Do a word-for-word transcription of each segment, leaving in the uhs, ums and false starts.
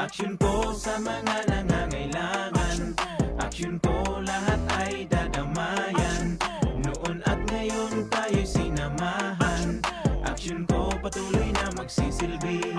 Aksyon ko sa mga nangangailangan. Aksyon ko, lahat ay dadamayan. Noon at ngayon tayo'y sinamahan. Aksyon ko, patuloy na magsisilbi.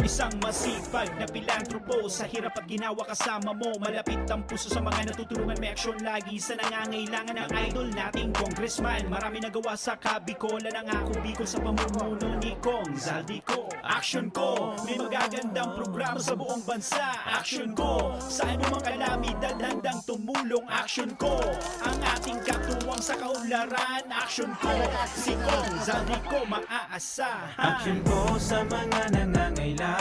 Isang masipag na pilantropo, sa hirap at ginawa kasama mo. Malapit ang puso sa mga natutulungan, may aksyon lagi sa nangangailangan. Ang idol nating congressman, marami nagawa sa Kabikolan. Ang ako Bicol sa pamumuno ni Cong Zaldy Co. Aksyon ko, may magagandang programa sa buong bansa. Aksyon ko, sa anumang kalamidad handang tumulong. Aksyon ko, ang ating katuwang sa kaunlaran. Aksyon ko, si Cong Zaldy Co maaasahan. Aksyon ko sa mga nangangailangan.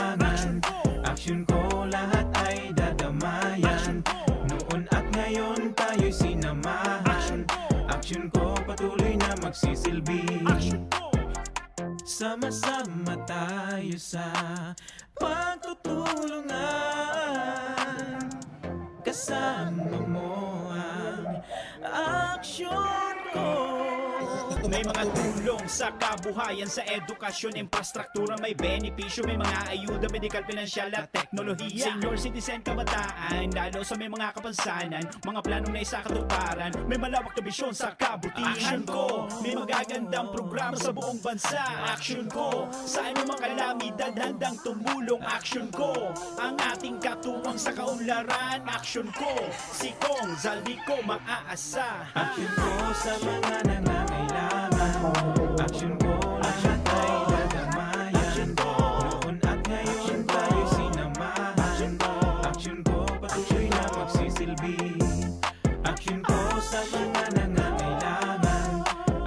Aksyon ko, lahat ay dadamayan. Noon at ngayon tayo'y sinamahan. Aksyon ko, patuloy na magsisilbi. Sama-sama tayo sa pagtutulungan. Kasama mo ang aksyon ko. May mga tulong sa kabuhayan, sa edukasyon, infrastruktura, may benepisyo, may mga ayuda, medikal, pinansyal at teknolohiya. Senior citizen, kabataan, lalo sa may mga kapansanan, mga planong naisakatuparan, may malawak na bisyon sa kabutihan. Aksyon ko, may magagandang programa sa buong bansa. Aksyon ko, sa anumang kalamidad handang tumulong. Aksyon ko, ang ating katuwang sa kaunlaran. Aksyon ko, si Cong Zaldy Co maaasahan. Aksyon ko sa mga nangangailangan. Aksyon ko, lahat ay dadamayan. Noon at ngayon tayo sinamahan. Aksyon ko, patuloy na magsisilbi. Aksyon ko sa mga nangangailangan.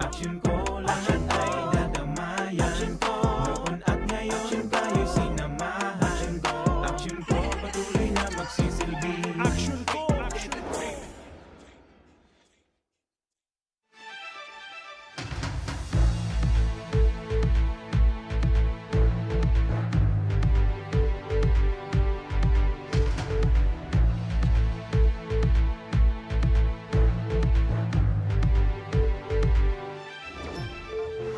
Aksyon ko, lahat ay dadamayan. Noon at ngayon tayo sinamahan. Aksyon ko, patuloy na magsisilbi. Aksyon ko, aksyon ko.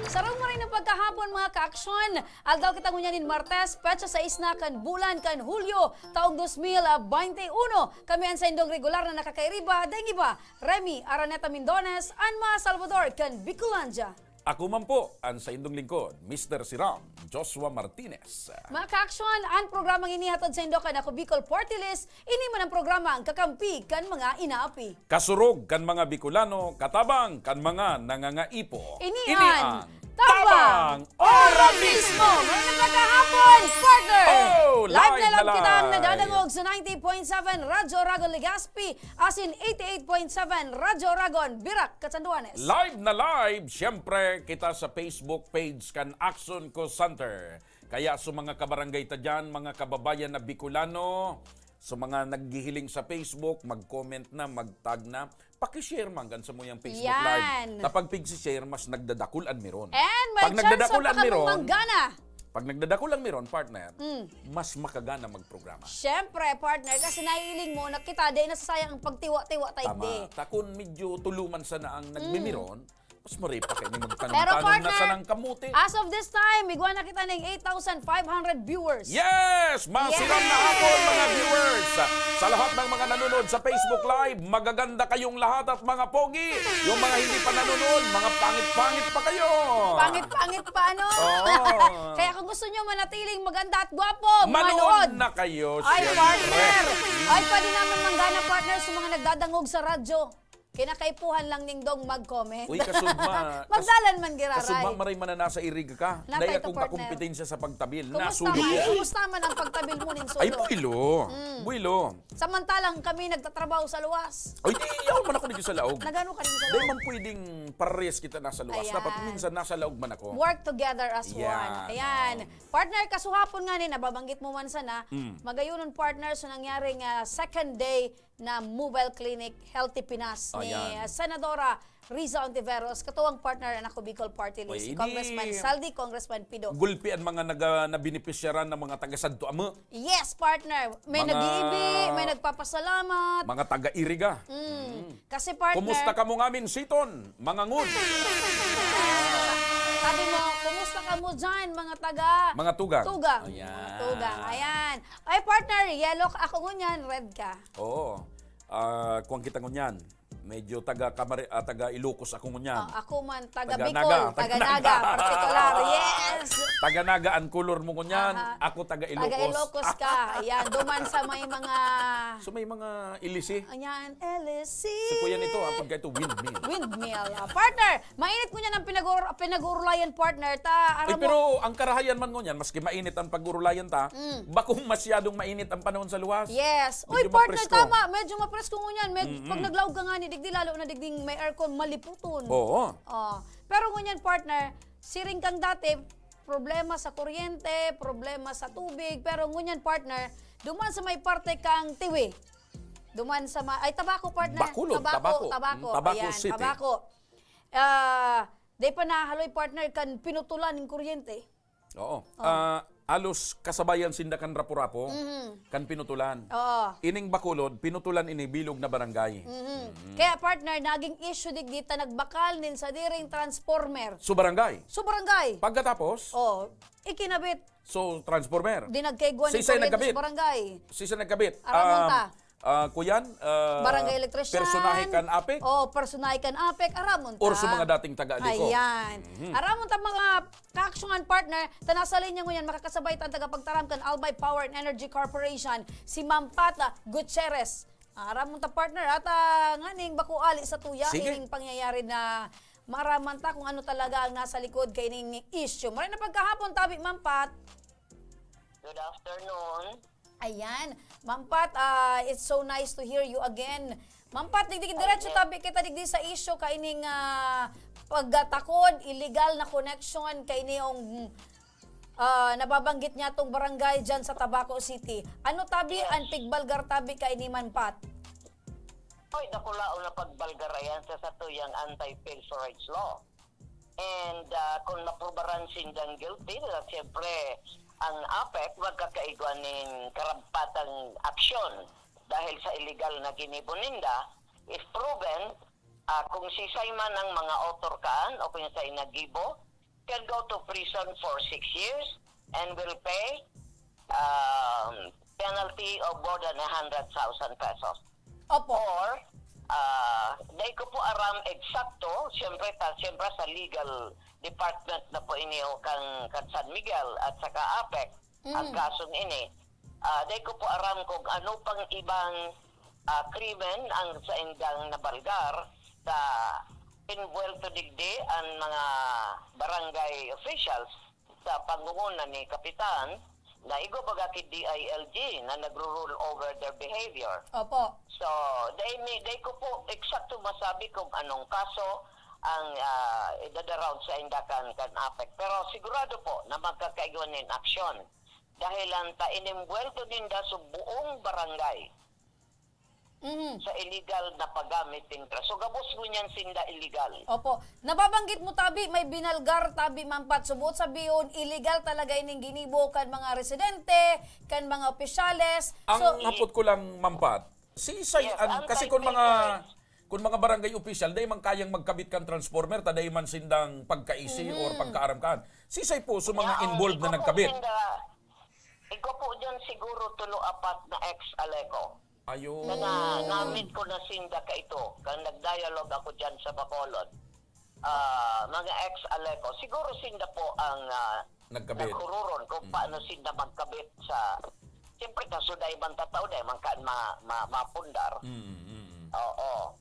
Sarong maray na pagkahapon, mga kaaksyon. Aldaw kita ngunyan nin Martes, petsa sais na kan bulan kan Hulyo, taong dos mil baynte uno. Kami an saindong regular na nakakairiba, daing iba, Remy Araneta Mindones, an mga Salvador kan Bicolandia. Ako man po, an saindong lingkod, Mister Siram, Joshua Martinez. Mga kaaksyon, an programang ini hatod saindo kan Ako Bicol Party List, ini man an programang kakampi kan mga inaapi. Kasurog kan mga Bicolano, katabang kan mga nangangaipo. Ini an Tabang Ora Mismo! Ngayong magandang hapon, partner! Oh, live na live kita ang nadadangog sa ninety point seven Radyo Ragon Legazpi, asin eighty-eight point seven Radyo Ragon Virac, Catanduanes. Live na live, siyempre, kita sa Facebook page kan Aksyon Ko Center. Kaya sa mga kabarangay ta dyan, mga kababayan na Bicolano, sa mga naghihiling sa Facebook, mag-comment na, mag-tag na, paki-share man kan samuyang Facebook Live. Yan. Kapag pigsi-share, mas nagdadakul an miron. And may chance pa kamong manggana. Pag nagdadakul an miron, partner, Mm. mas makagana magprograma. Siyempre, partner, kasi naiiling mo na kita, di nasasayang ang pagtiwa-tiwa tayo, Tama. di. Ta kun medyo tulo man sana ang Mm. nagmimiron, mas maray pa kayo ni magtanom-tanom na sanang kamote. Pero, partner, as of this time, igwa na kita ning eight thousand five hundred viewers. Yes! Masiram na hapon, mga viewers! Sa lahat ng mga nanonood sa Facebook Live, magaganda kayong lahat at mga pogi. Yung mga hindi pa nanonood, mga pangit-pangit pa kayo. Pangit-pangit pa, ano? Oo. Kaya kung gusto nyo manatiling maganda at gwapo, manood. Manood na kayo, Ay, siyempre. partner! Ay, pwede naman manggana, partner, sa mga nagdadangog sa radyo. Kinakaipuhan lang ning dong mag-comment. Uy, kasugma, kas-, Magdalan man giraray. kasugma, maray mananasa irig ka. Natay Dai ta, akong partner. kakumpetensya sa pagtabil. Kumusta Nasugo man? ko. Kumusta man ang pagtabil mo ning Ay, sulo? buwelo. Mm. Buwelo. Samantalang kami nagtatrabaho sa luwas. Ay, di, yaon man ako dito sa laog. Nagano ka din sa Dai laog? man pwedeng parehas kita nasa luwas. Dapat Ayan. minsan nasa laog man ako. Work together as Yan, one. Ayan. oo. Partner, kasuhapon nga ni, nababanggit mo man sana, Mm. magayonon, partner, sa nangyaring, ah, second day na mobile clinic, Healthy Pinas, ni, Ayan. ah, Senadora Riza Ontiveros, katuwang partner ang Ako Bicol Party List, Oy, si Congressman ini- Saldi, Congressman Pido. Gulpi ang mga naga, nabinepisyaran ng mga taga Santo Amo. Yes, partner. May Mga- nag-iibi, may nagpapasalamat. Mga taga-Iriga. Mm. Kasi partner, Kumusta kamo ngamin, Siton? Mga ngun. Sabi mo, kumusta kamo dyan, mga taga Mga tugang. Tugang. Ayan. Mga tugang. Ayan. Ay, partner, yellow ka. Ako ngunyan, red ka. Oo. Ah, kuwang kita ngunyan. Medyo taga Kamari, ah, taga Ilocos ako ngunyan. Oh, ako man, taga, Taga Bicol, Naga, taga, taga Naga, Naga. particular. Yes. Taga Naga ang color mo ngunyan. Aha. Ako taga Ilocos. Taga Ilocos ka. Ayan, duman sa may mga... So may mga ilisi. Ayan, L S C. Si Kuya nito, hapon ka ito, windmill. Windmill. Ah, partner, mainit ngunyan ang pinag-ur- pinag-uurulayan, partner. Ta, Ay, aram mo, pero ang karahayan man ngunyan, maski mainit ang pag-urulayan ta, Mm. bakong masyadong mainit ang panahon sa luwas. Yes. Uy, Medyo partner, mapresko. tama. Medyo mapresko ngunyan. Med- Mm-mm. Pag naglaog ka nga ni digdi, lalo na digding may aircon, maliputon. Oo. Oh. Pero ngunyan, partner, siring kang dati, problema sa kuryente, problema sa tubig, pero ngunyan, partner, duman sa may parte kang Tiwi. Duman sa ma- ay, Tabaco, partner. Bacolod, Tabaco, Tabaco. Tabaco. Mm, Tabaco Ayan, City. Tabaco. Ah, di pa nahaloy, partner, kan pinutulan ng kuryente. Oo. Ah, alos kasabayan sinda kan Rapu-Rapu, Mhm. kan pinutulan. Oo. Ining Bacolod, pinutulan ini bilog na barangay. Mhm. Kaya, partner, naging issue digdi ta nagbakal nin sadiring transformer. So barangay. So barangay. Pagkatapos, Oh, ikinabit. So transformer. Di nagkaigwa ni Sisay kuryente nagkabit? Sa barangay. Sisay nagkabit? Aramon Um, ta. Ah, kuyan, ah, Barangay electrician. Personahe kan APEC? O, personahe kan APEC. Aramon ta. Or sa mga dating taga-ALECO? Ayan. Mhm. Aramon ta mga kaaksyonan, partner, ta nasa linya ngunyan, makakasabay ta an tagapagtaram kan Albay Power and Energy Corporation, si Ma'am Pat Gutierrez. Aramon ta, partner, at ah, nganing bako ali sa tuya, Sige. ining pangyayari na maraman ta kung ano talaga ang nasa likod kaining issue. Maray na pagkahapon, tabi, Ma'am Pat. Good afternoon. Ayan. Ma'am Pat, ah, it's so nice to hear you again. Ma'am Pat, digdi, diretso tabi kita digdi sa issue kaining ah, pagtakod, illegal na connection kaini yung ah, nababanggit niya tong barangay dyan sa Tabaco City. Ano tabi Yes. ang pigbalgar tabi kaini, Ma'am Pat? Oy, dakulaon na pagbalgar ayan sa satuyang anti-pilferage law. And ah, kung maprubaran sindang guilty, na siyempre, ang APEC magkakaigwa nin karampatang aksyon dahil sa illegal na ginibo ninda. If proven, ah, kung sisay man ang mga author kaan o kung sisay naggibo, can go to prison for six years and will pay um, penalty of more than a hundred thousand pesos. Opo. Or, ah, dai ko po aram eksakto, siyempre, ta, siyempre sa legal department na po ini o kang, kang San Miguel at saka APEC, ang Mm. kasong ini. Ah, dai ko po aram kung ano pang ibang ah, krimen ang saindang nabalgar sa inbuwelto digdi ang mga barangay officials sa pangunguna ni Kapitan na igwa baga ki D I L G na nagro-rule over their behavior. Opo. So, dai, mi, dai ko po eksakto masabi kung anong kaso ang ah, idadaraw sa indakan kan APEC. Pero sigurado po na magkakaigwa nin aksyon. Dahil ang ta inimbuwelto ninda sa buong barangay Mhm. sa illegal na paggamit nin tra-, so gabos ngunyan sinda illegal. Opo. Nababanggit mo tabi, may binalgar tabi, Ma'am Pat. So, buot sabihon, illegal talaga ining ginibo kan mga residente, kan mga opisyales. Ang So, hapot ko lang, Ma'am Pat, si Isay, Yes, an, ang kasi kung type mga paper. Kung mga barangay official, dai man kayang magkabit kan transformer, ta dai man sindang pagkaisi Mhm. or pagkaaram kan. Si Isay po, so mga Yaon, involved na igwa po nagkabit. Sinda, igwa po dyan siguro tulo-apat na ex-ALECO. Ayun. Na, na, na-meet ko na sinda kaito, kang nag-dialogue ako dyan sa Bacolod. Ah, mga ex-ALECO. Siguro sinda po ang ah, Nagkabit. naghururon kung Mm. paano sinda magkabit sa... Siyempre, kaso dai man tatao, dai man kaan ma, ma, mapundar. Mm, mm, mm. Oo.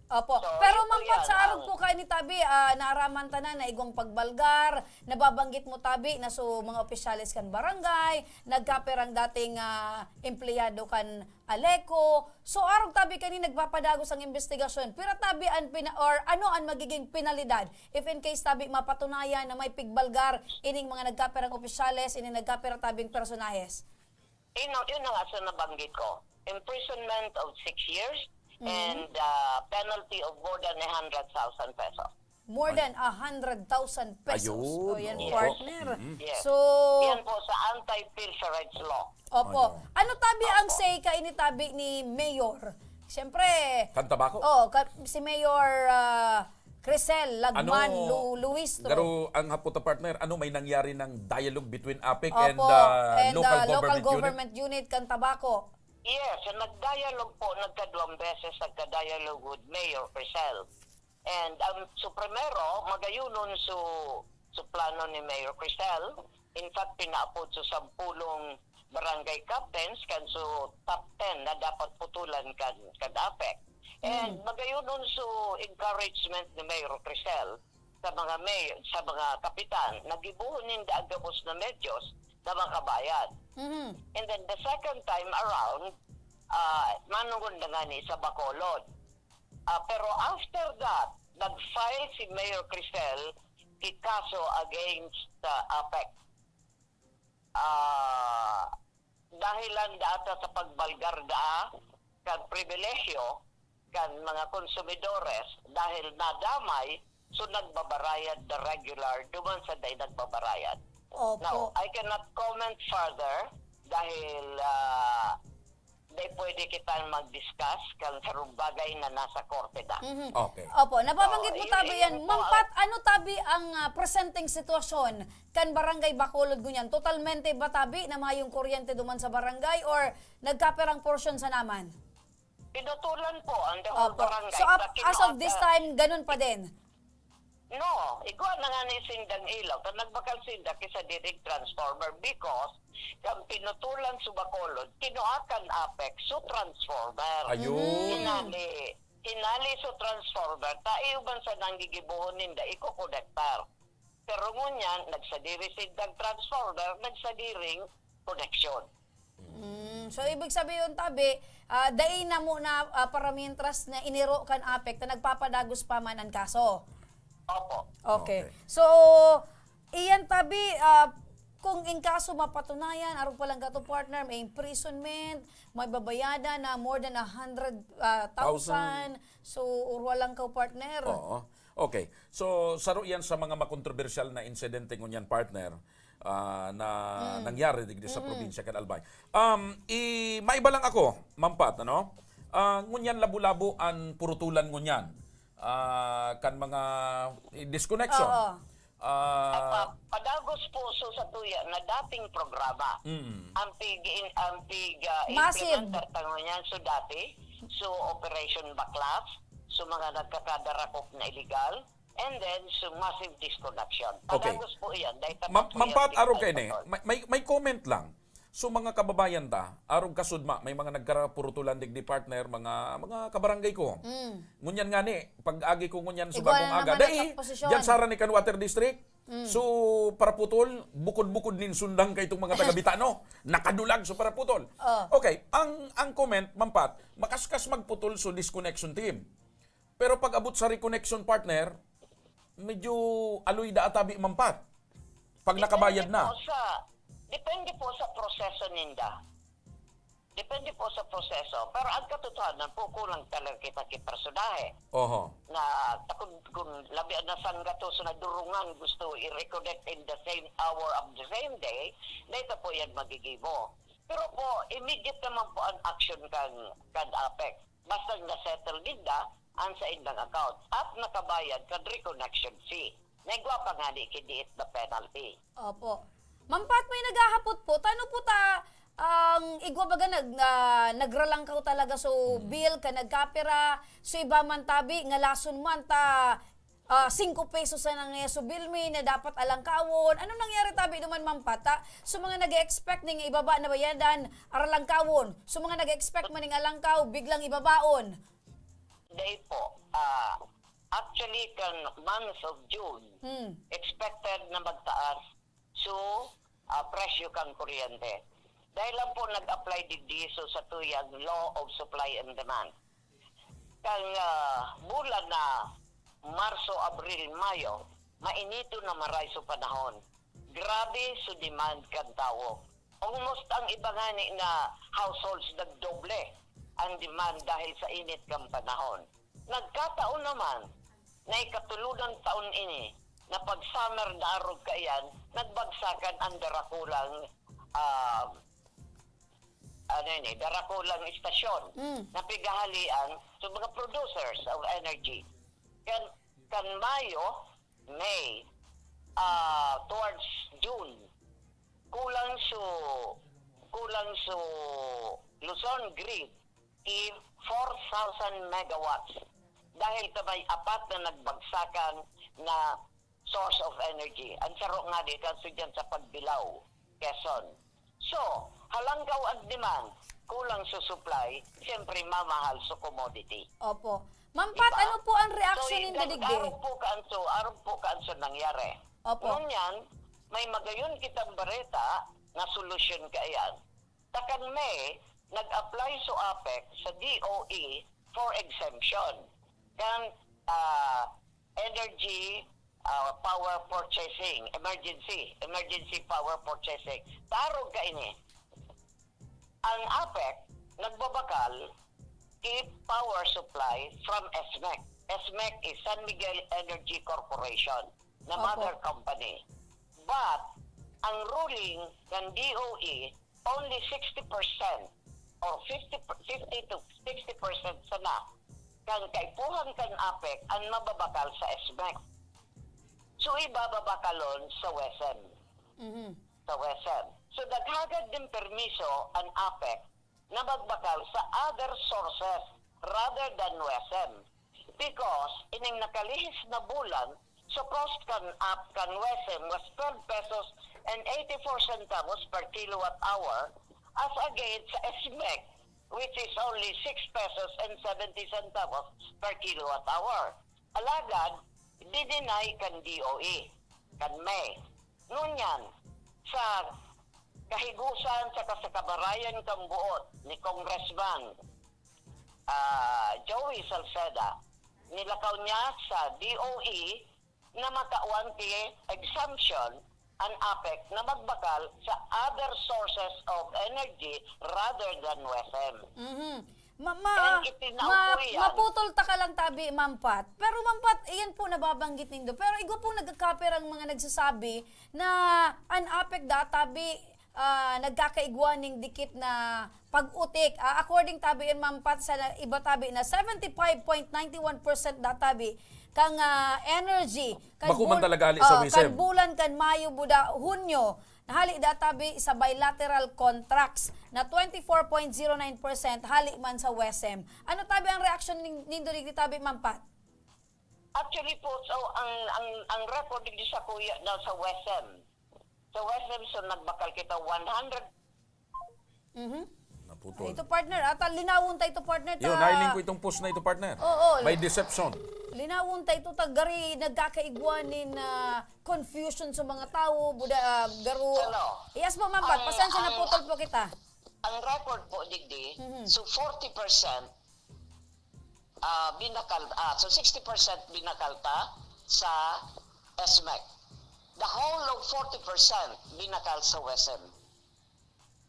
Opo. So, Pero yun po Ma'am Pat, yan sa arog ang po kaini tabi, ah, naaraman ta na na igwang pagbalgar, nababanggit mo tabi na so mga opisyales kan barangay, nagkapirang dating ah, empleyado kan ALECO. So arog tabi kani nagpapadagos ang investigasyon. Pira tabi an pina, or ano an magiging penalidad if in case tabi mapatunayan na may pigbalgar ining mga nagkapirang opisyales, ining nagkapira tabing personahes? Yun, ang- yun na nga sa nabanggit ko. Imprisonment of six years and uh, penalty of more than a hundred thousand pesos. More than a hundred thousand pesos. Ayun, O yan, oo. partner. Mm. Yes. So, Yan po sa anti-pilferads law. Opo. Ano? Ano tabi ang Opo. say kaini tabi ni Mayor? Siyempre, Kan tabako? Oh, ka, si Mayor ah, Crisel Lagman Ano, Lu- Luistro. Pero ang hapot na partner, ano may nangyari ng dialogue between APEC Opo, and, uh, and local, ah, local government, government unit kan tabako. Yes, nag-dialogue po, nagkadwang beses, nagka-dialogue with Mayor Crisel. And um, so primero, magayunon so, so plano ni Mayor Crisel. In fact, pinaapod so sampulong barangay captains kan so top ten na dapat putulan kan, kan APEC. And magayunon so encouragement ni Mayor Crisel sa mga mayor, sa mga kapitan, na gibohon ninda ang gabos na medyos na makabayad. Mhm. And then the second time around, uh, manungod na nga ni sa Bacolod. Ah, pero after that, nag-file si Mayor Crisel ki kaso against uh, APEC. Ah, dahilan data sa pagbalgar daa kan pribilehyo kan mga konsumidores dahil nadamay, so nagbabarayad na regular duman sa dai nagbabarayad. Opo. Now, I cannot comment further dahil ah, dai pwede kita mag-discuss kan sarong bagay na nasa korte na. Mhm. Okay. Opo, nababanggit mo Oo, tabi yun- yan. yun po Mang ang- Pat, ano tabi ang ah, presenteng sitwasyon kan Barangay Bacolod ngunyan? Totalmente ba tabi na mayong kuryente duman sa barangay or nagkapirang porsyon sana man? Pinutulan po ang the whole Opo. barangay. So, up, Sa as of this kinuha- time, ganun pa din? No, igwa na nga ni sindang ilaw. Kan nagbakal sinda kisa dirig transformer because kan pinutulan sa Bacolod, kinuha kan APEC so transformer. Ayun. Hinali, hinali so transformer, ta iyo man sa nanggigibohon ninda, iko-connector. Pero ngunyan, nagsadiri sindang transformer, nagsadiring connection. Mm, so, ibig sabihin, tabi, ah, dai na mo na ah, para mientras na iniro kan APEC na nagpapadagos pa man ang kaso. Opo. Okay. Okay. So, iyan tabi, ah, kung in kaso mapatunayan, arog pa lang kato partner, may imprisonment, may babayadan na more than a hundred ah, thousand. So, urwa lang ka partner. Oo. Okay. So, saro yan sa mga makontrobersyal na insidente ngunyan, partner, ah, na nangyari digdi sa probinsya kan Albay. Um, i, maiba lang ako, Ma'am Pat, ano? Ah, ngunyan labo-labo an purutulan ngunyan. Ah, kan mga eh, disconnection. Oo. Ah, Pa, padagos po so sa tuya na dating programa. mm. Ang pig, in, ang pig ah, Massive. Implementer tango niyan so dati, so Operation Baklas, so mga nagkakadarakop na illegal, and then so massive disconnection. Okay. Padagos po iyan. Dahil Ma- tapos po Ma'am iyan, Pat, tignan arog kaini, po to. may, may, may comment lang. So mga kababayan ta, arog kasudma, may mga nagkarapurutulan digdi partner, mga mga kabarangay ko. Mm. Ngunyan nga ni, pag-agi ko ngunyan sa Igwa bagong na aga, naman dai, ang posisyon. Diyan sa ni kan Water District. Mm. So, paraputol, bukod-bukod nin sundang kay itong mga taga-Bitano. Nakadulag sa paraputol. Oh. Okay, ang ang comment, Ma'am Pat, makaskas magputol so disconnection team. Pero pag abot sa reconnection partner, medyo aloy da atabi, Ma'am Pat. Pag nakabayad Depende na. Po sa, depende po sa proseso ninda. Depende po sa proseso. Pero ang katotohanan po, kulang talaga kita ki personahe. Oho. Na kung, kung labi na sanggatos na durungan gusto i-reconnect in the same hour of the same day, na ito po yan magigibo. Pero po, immediate naman po ang action kan, kan APEC. Basta na-settle ninda ang sa indang account at nakabayad kan reconnection fee. Naigwa pa nga di kidiit na penalty. Opo. Ma'am Pat, may naghahapot po. Tano po ta, ang igwa baga nag, ah, nagralangkaw talaga so bill ka nagkapira, so iba man tabi, ngalason man ta ah, singko pesos na nangyay so bill mi na dapat alangkawon. Ano nangyari tabi duman, Ma'am Pat, ta? So mga nag-expect ning ibaba na bayadan, aralangkawon. So mga nag-expect man ning alangkaw, biglang ibabaon. Dahil po, ah, actually, kan month of June, Hmm. expected na magtaas so ah, presyo kan kuryente. Dahil lang po nag-apply digdi so sa tuyang law of supply and demand. Kan ah, bulan na Marso, Abril, Mayo, mainito na maray so panahon. Grabe so demand kan tawo. Almost ang iba ngani na households nagdoble ang demand dahil sa init kan panahon. Nagkataon naman na ikatulodong taon ini na pag summer na arog kaiyan, nagbagsakan ang darakulang, ah, ano ini, darakulang istasyon Mm. na pigahalian sa mga producers of energy. Kan, kan Mayo, May, ah, towards June, kulang su, kulang su Luzon grid ki four thousand megawatts dahil ta may apat na nagbagsakan na source of energy. Ang saro nga di, kan su diyan sa Pagbilao, Quezon. So, halangkaw ang demand, kulang su supply, siyempre mamahal su commodity. Opo. Ma'am Pat, Diba? ano po ang reaction So, ninda digdi? Arog po kaanso, arog po kaanso nangyari. Opo. Ngunyan, may magayon kitang bareta na solusyon kaiyan. Takan May, nag-apply su APEC sa D O E for exemption kan, ah, energy, ah, power purchasing, emergency, emergency power purchasing. Tarog kaini. Ang APEC nagbabakal ki power supply from ESMEC. ESMEC is San Miguel Energy Corporation na Opo. mother company. But, ang ruling ng D O E, only sixty percent or fifty, fifty to sixty percent sana kan kaipuhan kan APEC ang mababakal sa ESMEC. So, iba babakalon sa WESM. Mhm. Sa WESM. So, naghagad nin permiso ang APEC na magbakal sa other sources rather than WESM. Because ining nakalihis na bulan, su cost kan ap-, kan WESM was twelve pesos and eighty-four centavos per kilowatt hour, as against sa ESMEC, which is only six pesos and seventy centavos per kilowatt hour. Alagad, di-deny kan D O E, kan ME. Ngunyan, sa kahigosan saka sa kamarayan kan boot ni Congressman, ah, Joey Salceda, nilakaw niya sa D O E na matawan ki exemption an APEC na magbakal sa other sources of energy rather than WESM. Mhm. Ma-, ma-, And itinao ma-, ko iyan. Maputol ta ka lang tabi, Ma'am Pat. Pero, Ma'am Pat, iyan po nababanggit nindo. Pero igwa pong nagkakapirang mga nagsasabi na an APEC da tabi, ah, nagkakaigwa ning dikit na pag-utik. Ah, according tabi yan, Ma'am Pat, sa na-, iba tabi na seventy-five point nine one percent da tabi kang, ah, energy. Kan Bako man bul-, talaga hali sa oh, WESM. Kan bulan, kan Mayo, buda, Hunyo, hali da tabi sa bilateral contracts na twenty-four point zero nine percent hali man sa WESM. Ano tabi ang reaksyon nin-, nindo digdi tabi, Ma'am Pat? Actually po, so, ang, ang, ang record digdi sa kuya na sa WESM. Sa WESM, so, nagbakal kita one hundred. Mhm. Naputol. Ito, partner, ata linawon ta ito, partner, ta. Yun, nailing ko itong post na ito, partner. Oo, By li-, deception. Linawon ta ito, ta gari nagkakaigwa nin, ah, confusion sa mga tawo, buda, ah, garo. Hello. Yes po, Ma'am Pat, Ang, pasensya na ang, putol po kita. Ang record po, digdi, Mhm. so forty percent, ah, binakal, ah, so sixty percent binakal ta sa ESMEC. The whole of forty percent binakal sa WESM.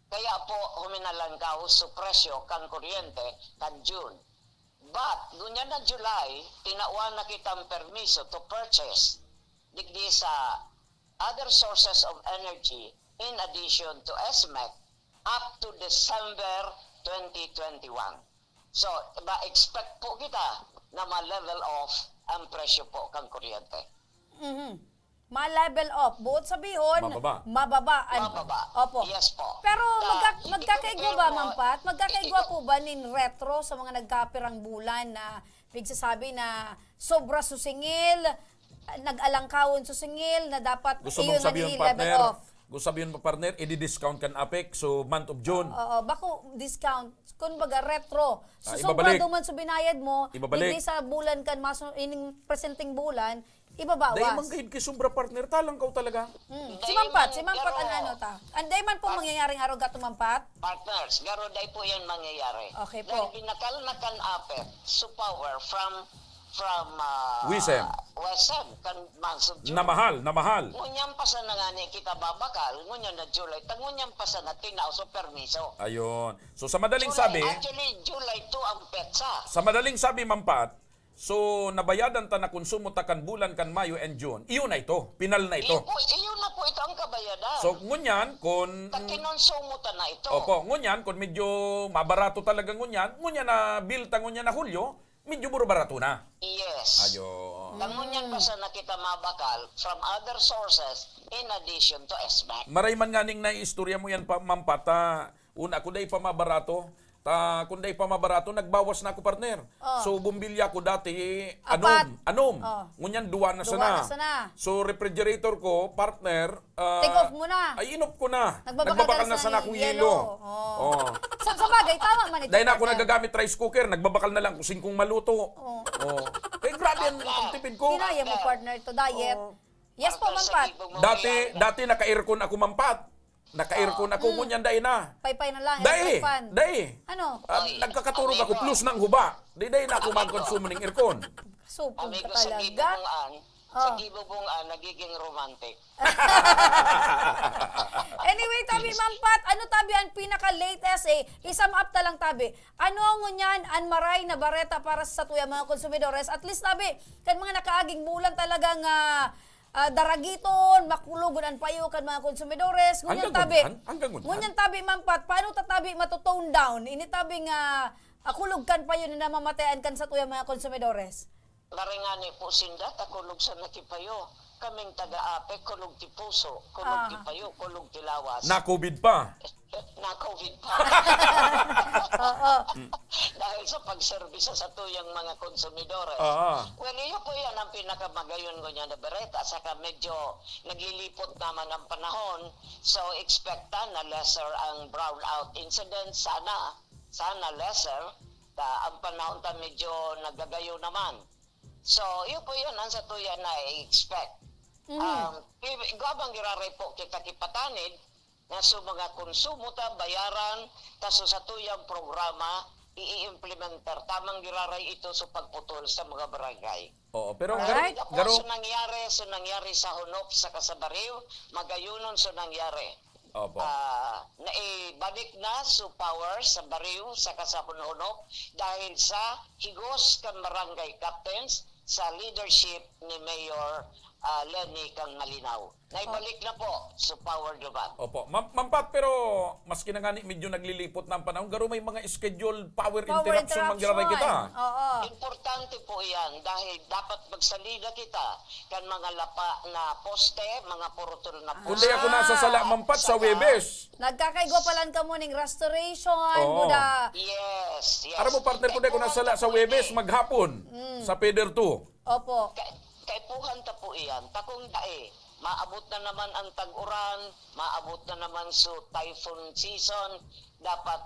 Kaya po, huminalangkaw su presyo kan kuryente kan June. But, ngunyan na July, tinawan na kitang permiso to purchase digdi sa other sources of energy in addition to ESMEC up to December twenty twenty-one. So, ma-expect po kita na ma-level off ang presyo po kan kuryente. Mhm. Ma-level off. Buot sabihon, Mababa. mababa. An-, Mababa. Opo. Yes po. Pero Na, magka-, i-, magkakaigwa i-compare ba, mo, Ma'am Pat? Magkakaigwa i-, i-, po ba nin retro sa mga nagkapirang bulan na pigsasabi na sobra su singil, nag-alangkawon su singil na dapat Gusto iyon mong sabihin, na i-level partner? off? Gusto sabihin mo, partner, i-discount kan APEC, so month of June? Oo, bako discount. Kumbaga, retro. So, Ah, sobra ibabalik. duman su binayad mo, Ibabalik. digdi sa bulan kan mas ining presenteng bulan, ibabawas. Dahil man gahid kay sobra, partner, talangkaw talaga. Mm. Si Dahil Ma'am Pat, man si Ma'am Pat, garo. ano, ano ta? Anday man po Pat- mangyayaring arog ato, Ma'am Pat? Partners, garo day po yan mangyayari. Okay po. Dahil binakal na kan APEC, so power from from, ah, WESM. WESM, kan Mansub June. Na mahal, na mahal. Ngunyan pa sana ngani kita babakal, ngunyan na July, ta ngunyan pa sana tinaw sa permiso. Ayun. So, sa madaling July, sabi, actually, July two ang petsa. Sa madaling sabi, Ma'am Pat, so, nabayadan ta na konsumo ta kan bulan kan Mayo and June. Iyon na ito. Pinal na ito. Iyon po, iyon na po ito ang kabayadan. So, ngunyan, kun Ta kinonsumo ta na ito. Opo, ngunyan, kun medyo mabarato talaga ngunyan, ngunyan na bill ta ngunyan na Hulyo, medyo buro barato na. Yes. Ayo. Ta ngunyan pa sana kita mabakal from other sources in addition to S M E C. Maray man nganing naiistorya mo yan pa, Ma'am Pat, ta, una, kun dai pa mabarato, ta, kun dai pa mabarato, nagbawas na ako, partner. Oh. So, bombilya ko dati, Apat. anom, anom. Oh. Ngunyan, duwa na Duwa sana. na sana. So, refrigerator ko, partner, ah, Take off mo na. ay, inoff ko na. Nagbabakal ka Nagbabakal na na sana sana ng akong yelo. yelo. Oh. Oh. Sa, sa bagay, tama man ito, Dahil na ako partner. nagagamit rice cooker, nagbabakal na lang kung singkong maluto. Oh. Oh. Eh, grabe ang, ang tipid ko. Kinaya mo, partner, to diet. Oh. Yes po, Partner, Ma'am sa Pat. ibong Dati, Moriana. dati naka-aircon ako, Ma'am Pat. Naka-aircon Ah. ako, Mm. ngunyan dai na. Paypay na lang, Dai. electric fan. Dai. Ano? Ah, Ay, nagkakaturog ako, amigo. plus ng huba. Di dai na ako Amigo. magkonsumo ng aircon. Supog ka Amigo, sa talaga. gibong an, sa Oh. gibong an, nagiging romantic. Anyway, tabi, Ma'am Pat, ano tabi ang pinaka-latest, eh? I-sum up ta lang, tabi. Ano ngunyan an maray na bareta para sa satuyang mga konsumidores? At least, tabi, kan mga nakaaging bulan talagang, ah, ah, daragiton, makulogon an payo kan mga konsumidores. Ngunyan, Hanggang tabi, ngunyan? Hanggang ngunyan? ngunyan, tabi, Ma'am Pat, paano ta, tabi, mato-tone down? Ini, tabi, nga, ah, kulog kan payo na namamatean kan satuyang mga konsumidores. Maray ngani po sinda, ta kulog sa nakipayo. Kaming taga-Apec, kulog ti puso, kulog Ah. ti payo, kulog ti lawas. Na-covid pa. Na-covid pa. Oo. Dahil sa pagserbisyo sa tuyang mga konsumidores. Ah. Well, iyo po yan ang pinakamagayon ko niya na bereta. Saka medyo naglilipot naman ang panahon. So, expectan na lesser ang brownout incident. Sana, sana lesser. Ta, ang panahon ta medyo nagagayo naman. So, iyo po yun ang sa tuya na i-expect. Mhm. Um, i-, igwa bang giraray po kita kipatanid na so mga konsumo ta, bayaran, ta so sa tuyang programa, i-implementar. Tamang giraray ito sa pagputol sa mga barangay. Oo, pero Alright. garo-, Dahil ako garo- so nangyari, so nangyari sa Honop, sa Kasabariw, magayonon so nangyari. Opo. Ah, naibalik na so power sa Bariw saka sa Honhonop dahil sa higos kan barangay captains sa leadership ni Mayor, ah, Leni Kangmalinaw. Naibalik na po so power duman. Opo. Ma'am, Ma'am Pat, pero maski na ngani medyo naglilipot na ang panahon, garo may mga scheduled power Power interaction man giraray kita. interaction. Oo. Importante po iyan dahil dapat magsalida kita kan mga lapa na poste, mga purutol na Kundi poste. ako nasa sala, Ah, Ma'am Pat, sa saka Huwebes. Nagkakaigwa pa lang kamo ning restoration, Oo. Buda. Yes, yes. Aram mo, partner, kundi ako Kaipuhan nasa sala ta sa po Huwebes, ini. maghapon, Mm. sa Feather two. Opo. Ka-, kaipuhan ta po iyan. Takong dai, maabot na naman ang tag-uran, maabot na naman so typhoon season. Dapat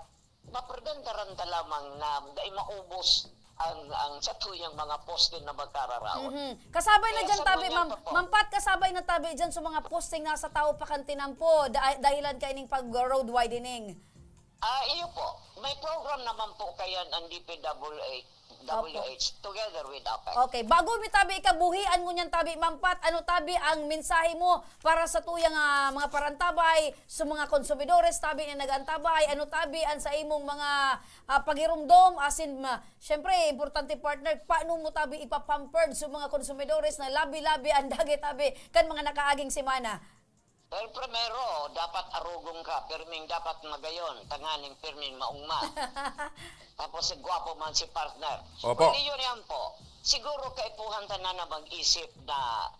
maprebendaran ta lamang na dai maubos ang, ang satuyang mga poste na magkararaot. Mhm. Kasabay na Kaya dyan, sa tabi, ngunyan Ma'am, pa po. Ma'am Pat, kasabay na tabi dyan sa mga posting nasa tao pa kan tinampo, da-, dahilan kaining pag-road widening. Ah, iyo po. May program naman po kayan ang D P W H, W H, Opo. together with APEC. Okay, bago mi tabi ikabuhian ngunyan tabi, Ma'am Pat, ano tabi ang mensahe mo para sa tuyang, ah, mga parantabay, sa mga konsumidores tabi na nag-antabay? Ano tabi ang sa imong mga, ah, pagirumdom? Asin, ma-, syempre, importante, partner, paano mo tabi ipapampered sa mga konsumidores na labi-labi ang dagit tabi kan mga nakaaging semana? Well, primero, dapat arugong ka, pirming dapat magayon, tanganing pirming maungma. Tapos, gwapo man si partner. Opo. Well, iyon yan po. Siguro kaipuhan ta na na mag-isip na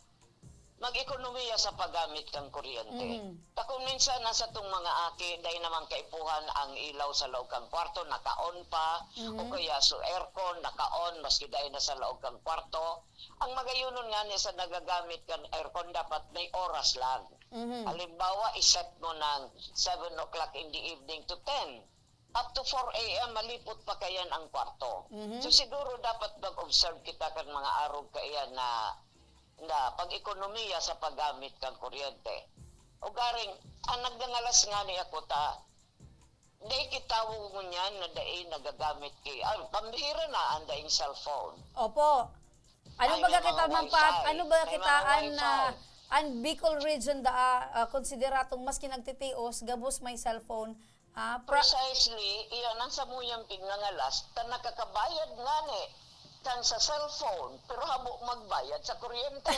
mag-ekonomiya sa paggamit kan kuryente. Mhm. Ta kung minsan, nasa tong mga aki, dai naman kaipuhan ang ilaw sa laog kang kwarto, naka-on pa, Mhm. o kaya so aircon, naka-on, maski dai na sa laog kang kwarto. Ang magayonon ngani sa nagagamit kan aircon, dapat may oras lang. Mhm. Halimbawa, i-set mo ng seven o'clock in the evening to ten. Up to four A M, malipot pa kayan ang kwarto. Mhm. So, siguro dapat mag-observe kita kan mga arog kaiyan na, na pag-ekonomiya sa paggamit kan kuryente. Ugaring, ang nagngangalas ngani ako ta, dai ki tawo ngunyan na dai nagagamit ki, ah, pambihira na ang daing cellphone. Opo. Ano Ay, baga may kita, mga Ma'am Pat? wifi. Ano baga May kita mga an, wifi. ah, an Bicol region da, ah, konsidera tong maski nagtitios, gabos may cellphone? Ah, pra- Precisely, iyan ang samuyang pignangalas, ta nakakabayad ngani kan sa cellphone, pero habo magbayad sa kuryente.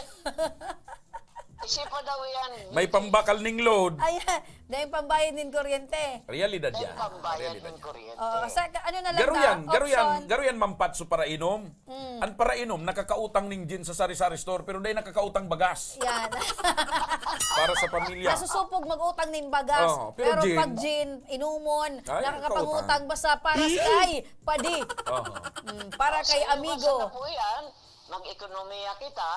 Isipa daw yan. May pambakal ning load. Ayan, dahil pambayad nin kuryente. Realidad Ay, yan. pambayad Realidad ng yan. kuryente. Oh, sa, ano na lang Garo da, yan, garo yan, option. Garo yan, Ma'am Pat, so parainom. Mm. Ang parainom, nakakautang ning gin sa sari-sari store, pero dahil nakakautang bagas Yan. para sa pamilya. Nasusupog mag-utang nin bagas. Oo, pero pero gin. Pag gin, inumon, Ay, nakakapangutang basta para sa kay padi. Oo. Mm, para kay Sa amigo. Iwasan na po yan, mag-ekonomiya kita,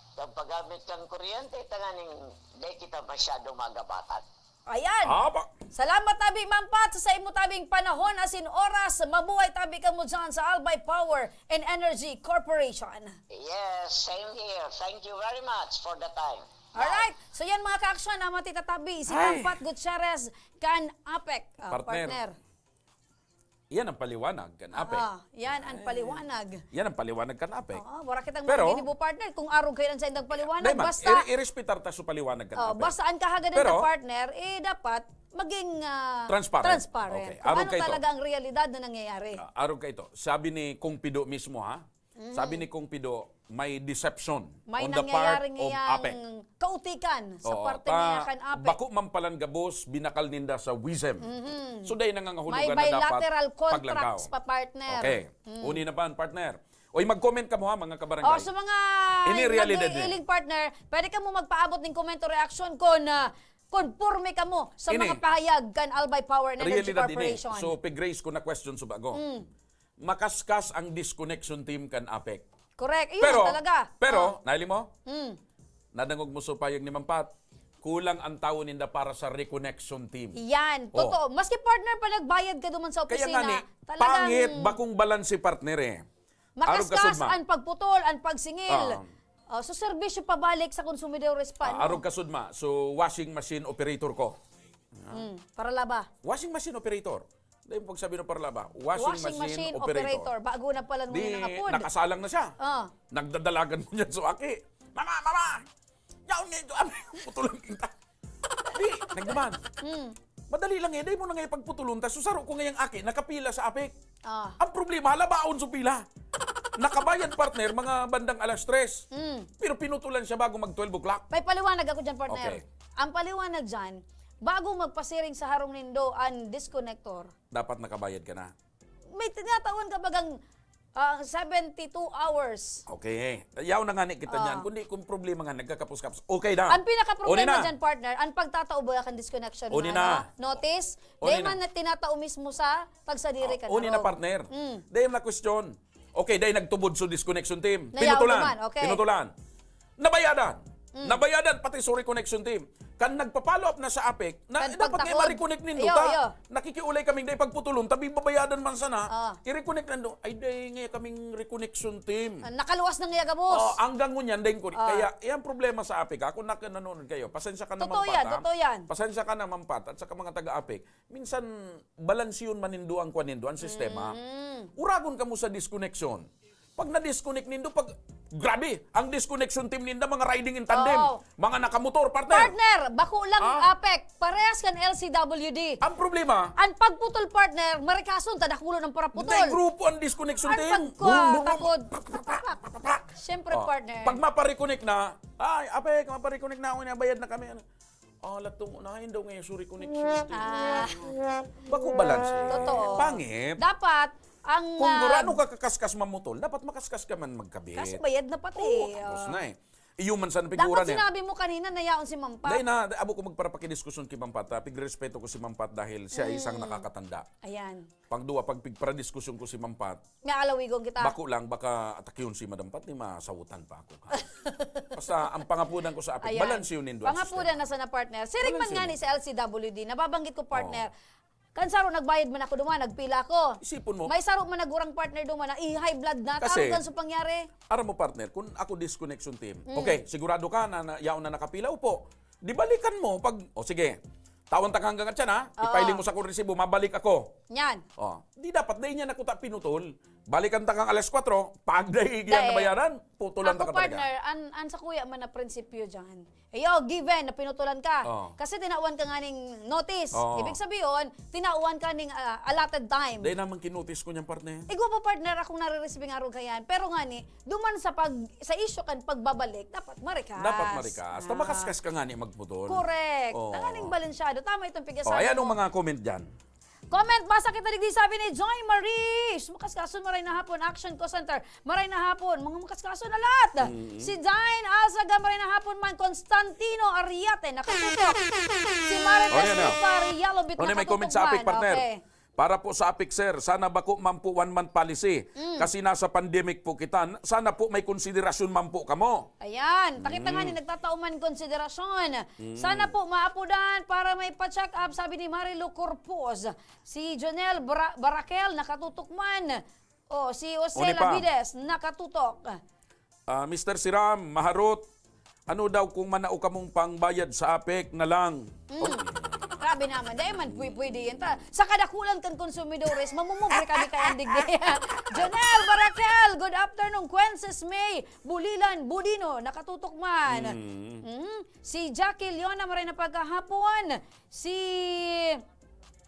sa paggamit ng kuryente, tanganing di kita masyado magabatan. Ayan. Apa? Salamat tabi, Ma'am Pat, sa imo tabing panahon asin oras. Mabuhay tabi kamo dyan sa Albay Power and Energy Corporation. Yes, same here. Thank you very much for the time. Alright. So yan mga ka-aksyon, ang matitatabi si Ma'am Ay. Pat Gutierrez kan APEC. Ah, Partner. partner. Yan ang paliwanag kan APEC. Ah, yan ang paliwanag. Yan ang paliwanag kan APEC. Oo, wala kitang Pero- maginibo, partner, kung arog kayo lang sa indang paliwanag. Dahil man, Basta, ire-, irespetar ta sa paliwanag kan oh, APEC. basta ang kahagad Pero- ng partner, eh, dapat maging ah, Transparent. transparent. Okay, Kung arog ano kayo to. talaga ang realidad na nangyayari. Ah, arog ka ito. Sabi ni Kong Pido mismo, ha? Mm. Sabi ni Kong Pido, may deception May on the part nangyayari of ngayang APEC. kautikan sa Oo, parte ta- niya kan APEC. Bako man palan gabos, binakal ninda sa WISM. Mhm. So, dahil nangangahulugan May na dapat bilateral paglangkaw. Contracts pa, partner. Okay. Mm. Uni na ba, partner? Oy, mag-comment ka mo ha, mga kabarangay. Oh, sa mga Ini realidad nag-iiling partner, pwede ka mo magpaabot ng komento reaction kung ah, konporme ka mo sa Ini. mga pahayag kan Albay Power and Energy Realidad ini. Corporation. So, pig-raise ko na question sa bago. Mm. Makaskas ang disconnection team kan APEC. Correct. Yun Pero, talaga. pero, Oh. nahili mo? Mm. Nadangog mo sa payag ni Ma'am Pat, kulang ang tawo ninda para sa reconnection team. Yan. Oh. Totoo. Maski partner pa nagbayad ka duman sa Kaya opisina, nga ni, talagang pangit, bakong balanse, partner eh. Arog ka makaskas sudma. Ang pagputol, ang pagsingil. Ah. Oh, so, serbisyo pabalik sa konsumidores pa, Ah, no? arog ka sudma. So, washing machine operator ko. Mm, para laba. Washing machine operator. Dahil pag sabi ng parlaba, washing, Washing machine operator. operator. Bago na pala Di, ngunit nangapod. Nakasalang na siya. Ah. Nagdadalagan mo niyan sa aki. Mama, mama! Yaon nga ito, abi. Putulan kita. Di, nagduman. Mm. Madali lang eh, dahil mo na nga ipagputulon, tas susaro ko ngayang aki, nakapila sa APEC. Ah. Ang problema, halabaon sa pila. Nakabayad, partner, mga bandang alas tres. Mm. Pero pinutulan siya bago mag twelve o'clock. May paliwanag ako dyan, partner. Okay. Ang paliwanag dyan, bago magpasiring sa harong nindo ang disconnector, Dapat nakabayad ka na. May tinatawan ka bagang ah, seventy-two hours. Okay. Yaw na nga ni kita Ah. niyan. Kundi kung problema nga, nagkakapos-kapos. Okay na. Ang pinaka-problema Uni na. dyan, partner, ang pagtatao ba kan disconnection Uni na, na. no? Notice, Uni dahil na. man na tinatao mismo sa pagsadiri Oh, kan uni na, harong. partner. Mm. Dahil na question. Okay, dahil nagtubod sa disconnection team. Nayaw Pinutulan. naman, okay. Pinutulan. Nabayadan. Mm. Nabayadan pati sa reconnection team. Kan nagpa-follow up na sa APEC, na Kan dapat may pagtakod. ma-reconnect nindo Iyo, ta. iyo. Nakikiulay kaming dahil pagputulon, tabi babayadan man sana. Ah. I-reconnect nando. Ay, dahil nga kaming reconnection team. Ah, nakaluwas na nga gabos. Oh, hanggang ngunyan din ko. Ah. Kaya, yan problema sa APEC. Ako na nanonood kayo. Pasensya ka naman, Totoo yan, Pat, ha? totoo yan. Pasensya ka naman, Pat, at saka mga taga-APEC. Minsan, balansiyon man nindo ang kwan nindo, ang sistema. Mm. Uragon ka mo sa disconnection. Pag na-disconnect nindo, pag, grabe, ang disconnection team ninda, mga riding in tandem, Oo. mga nakamotor, partner. Partner, bako lang Ah. APEC, parehas kan L C W D. Ang problema, Ang pagputol, partner, marikason, tadakulo ng paraputol. Hindi, grupo ang disconnection Ang team. pagkwa-, Brum, brum, takod. brum. Siyempre, Oh, partner. Pag mapareconnect na, ay, APEC, mapareconnect na ako, nabayad na kami. Ano? Ah, latong, unahin daw ngayon, sorry, connection. Ah. Bako balance. Totoo. Pangit. Dapat, ang... Kung ah, gurano ka kakaskas mamutol, dapat makaskas ka man magkabit. Kasi bayad na pati. Oo, tapos Ah. na eh. Iyo man sana pigura Dapat na eh. Sinabi mo kanina na yaon si Ma'am Pat. Dahil na, abo ko magparapakidiskusyon kay Ma'am Pat, ha? Pigrespeto ko si Ma'am Pat dahil siya ay isang Mm. nakakatanda. Ayan. Pangduwa, pag pigparadiskusyon ko si Ma'am Pat, Nga alawigon kita. bako lang, baka atakyon si Madam Pat, ni masawotan pa ako. Basta, ang pangapunan ko sa APEC, Ayan. balance yun nindo ang Pangapunan sistema. Na sana, partner. Siring man Balance nga yun. Ni sa L C W D, nababangit ko, partner. Oo. Kansaro, nagbayad man ako duman, nagpila ako. Isipon mo. May saro man nagurang partner duman na i-high blood na. Kasi, Tawag kan sa pangyari. Aram mo, partner, kung ako disconnection team, Mm. okay, sigurado ka na, na yaon na nakapila, upo. Di balikan mo. Pag, o sige, tawan ta ka hanggang atyan, ha? Oo. Ipaili mo sa kong resibo, mabalik ako. Yan. Oh, di dapat, dahil niya nakuta pinutol. Balikan ta kang alas kwatro, pag dai igyan Dai. nabayaran, putulan ta Ako, ka talaga. partner, an, an sa kuya man na prinsipyo dyan. Iyo, given na pinutulan ka. Oo. Kasi tinawan ka nga ning notice. Oo. Ibig sabihin, tinawan ka ning, ah, allotted time. Dai naman kinotis ko niyan, partner. Igwa pa, partner, akong nare-receive nga aro kayan. Pero nga ni, duman sa pag, sa issue kan pagbabalik, dapat marikas. Dapat marikas. Ta Ah. makaskas ka nga ni magputol. Correct. Oo. Tanganing balansyado. Tama itong pigasan Oh, ayan mo. ang mga comment dyan. Comment, basa kita digdi, sabi ni Joy Marie. Makaskason, maray na hapon, Action Co Center. Maray na hapon, mga makaskason na lahat. Mm. Si Dine Alzaga, maray na hapon man, Constantino Ariate, nakatutok. Si Marites Oh, yan, yan. Lipa Rialo, bit Oh, yan, may comment nakatutok sa Apik, man. partner. Okay. Para po sa Apik, sir, sana bako man po one month policy. Mm. Kasi nasa pandemic po kita. Sana po may konsiderasyon man po kamo. Ayan, takita nga Mm. ni nagtatao man konsiderasyon. Mm. Sana po maapudan para may pa-check up, sabi ni Marilu Corpus. Si Jonel Bra-, Barakel, nakatutok man. O, si Jose Oni pa. Lavides, nakatutok. Ah, Mister Siram, maharot, ano daw kung manao kamong pangbayad sa Apek na lang? Mm. Grabe naman, dai man pwe-, pwede yan. Ta, sa kadakulan kan konsumidores, mamumubre kami kaya digdi. Jonel Barakel, good afternoon. Quences May, Bulilan, Budino, nakatutok man. Mm. Mm. Si Jackie Leona, maray na pagkahapon. Si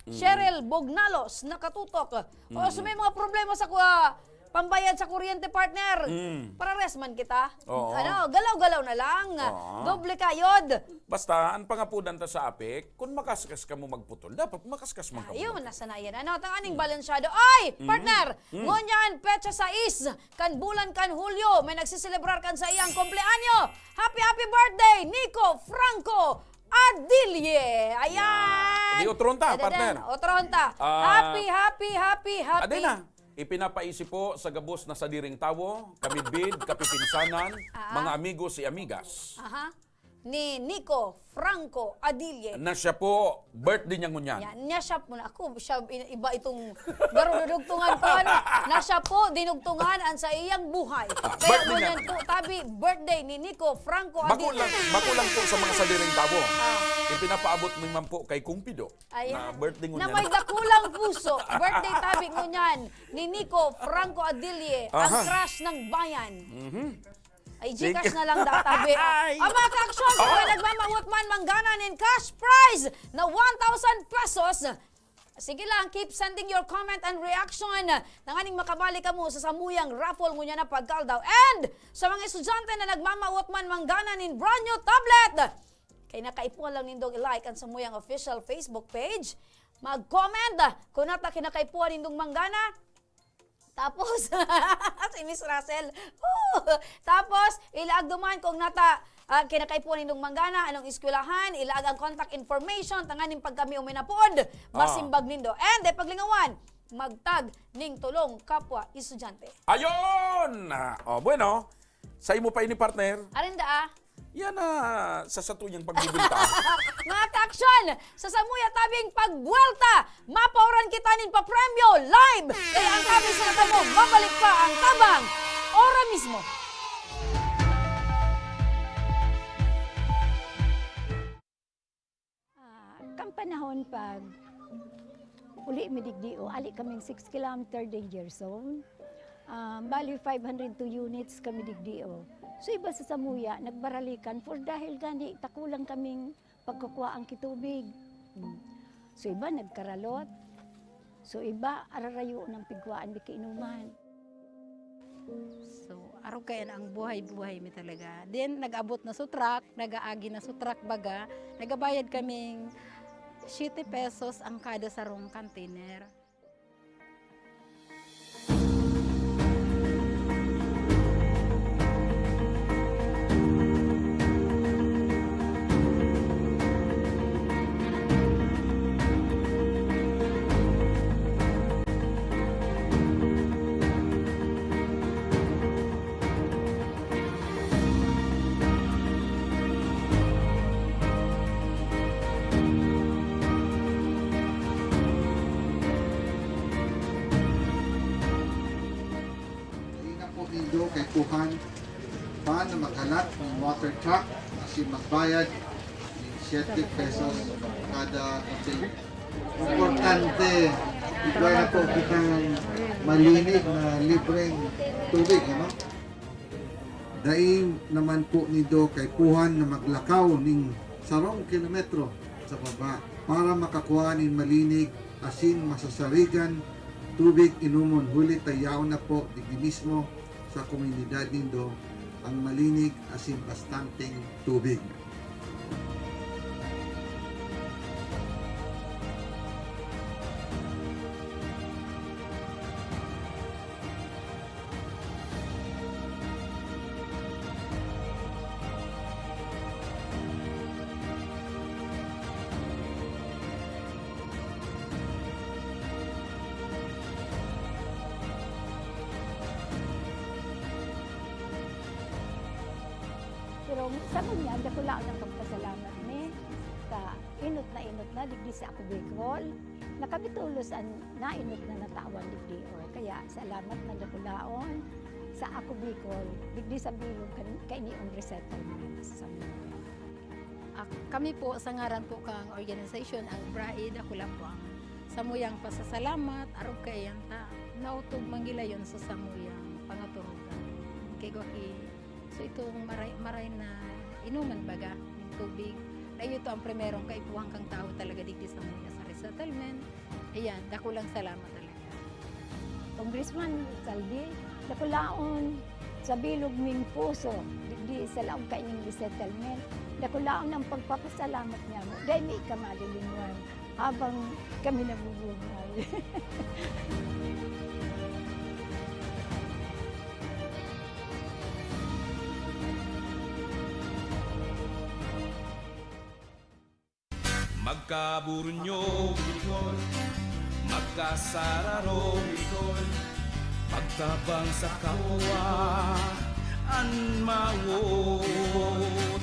Mm. Cheryl Bognalos, nakatutok. O, so Mm. may mga problema sa kuha, pambayad sa kuryente, partner. Mm. Parares man kita. Oo. Ano, galaw-galaw na lang. Oo. Doble kayod. Basta, ang pangapudan ta sa Apek, kung makaskas ka mo magputol, dapat makaskas man ka mo Ayun, magputol. nasa na yan. Ano, tanganing Mm. balansyado. Oy, Mm. partner, Mm. ngunyan, petsa sais, kan bulan kan Hulyo, may nagsiselebrar kan sa iyang kumpleanyo. Happy, happy birthday, Nico Franco Adilye. Ayan. Yeah. Di otro ta, Adeden, partner. otro ta. Ah, Happy, happy, happy, happy. Adena, ipinapaisi po sa gabos na sadiring tawo, kamidbid, kapipinsanan, Ah. mga amigos y amigas. Aha. Ni Nico Franco Adilye. Na siya po, birthday niya ngunyan. Yan, niya siya po. Ako, siya, i-, iba itong garududugtungan ko, ano? Na siya po, dinugtungan ang sa iyang buhay. Ah, Kaya birthday niya ngunyan ngunyan. po, tabi, birthday ni Nico Franco Bako Adilye. lang, bako lang po sa mga sadiring tawo. Ah. Ipinapaabot mo man po kay Kung Pido Ayan. na birthday Na ngunyan. may dakulang puso. Birthday tabi ngunyan ni Nico Franco Adilye, ang Aha. crush ng bayan. Mhm. Ay, Sige. Gcash na lang daw, tabi. Ay. Ang mga ka-aksyon, sa Oh. mga nagmamawot man, manggana nin cash prize na one thousand pesos. Sige lang, keep sending your comment and reaction. Tanganing makabalik kamo sa samuyang raffle ngunyan na pagkaldaw. And sa mga estudyante na nagmamawot man, manggana nin brand new tablet, kaya nakaipuhan lang nindong i-like ang samuyang official Facebook page. Mag-comment kung nata kinakaipuhan nindong manggana. Tapos, si Miss Russell. Oo. Tapos, ilaag duman kung nata, ah, kinakaipuhan nindong manggana, anong eskwelahan, ilaag ang contact information, tanganing pag kami uminapod, Ah. masimbag nindo. And, eh, paglingawan, magtag ning tulong kapwa estudyante. Ayun! Ah, oh, bueno, sa imo pa ini, partner. Arinda, ah. Yan na sa satuyang pagbibinta. Mga ka-aksyon, sa samuya tabing pagbuwelta, mapaoran kita nin papremyo live! Kaya ang tabi sa kamo, mabalik pa ang tabang ora mismo. Ah, kan panahon pag uli mi digdi, o, ali kaming six kilometer danger zone. Ah, bali, five hundred two units kami digdi, o. So, iba sa samuya, nagbaralikan for dahil gani, takulang kaming pagkukuhaan ki tubig. Hmm. So, iba nagkaralot. So, iba, ararayo ng pigkuhaan, di kainuman. So, arog kayan ang buhay-buhay mi talaga. Then, nag-abot na sa truck, nag-aagi na sa truck baga, nagabayad kaming siyete pesos ang kada sarong container. Dai na po nindo kaipuhan pa na maghalat nin water truck asin magbayad nin siyete pesos kada container. Importante, igwa na po kitang Malinig na libreng tubig, ano? Dai naman po nindo kaipuhan na maglakaw ning sarong kilometro sa baba para makakua nin malinig asin masasarigan tubig inomon, huli ta yaon na po digdi mismo sa komunidad nindo ang malinig asin bastanteng tubig. Pero sa ngunyan, dakulaon ang pagpasalamat mi sa inot na inot na digdi sa Ako Bicol, na kami tolos an nainot na natawan digdi. O kaya, salamat na dakulaon sa Ako Bicol, digdi sa bilog kan, kaini an resettlement sa Samuya. Ah, kami po, sa ngaran po kang organisasyon, ang BRAI, dakula po ang samuyang pasasalamat, arog kaiyan ta, naotob man gilayon sa samuyang pangaturugan. Kay gwa ki, so itong maray, maray na inuman baga, ning tubig, na ito ang primerong kaipuhan kang tawo talaga digdi sa samuya sa resettlement. Ayan, dakulang salamat talaga. Congressman Saldi, dakulaon sa bilog ming puso, digdi sa laog kaining resettlement, dakulaon ang pagpapasalamat niamo. Dai mi ka malilinwan habang kami nabubuhay. Magkaburunyo, Bicol. Magkasararo, Bicol. Pagtabang sa kapwa, an mawot.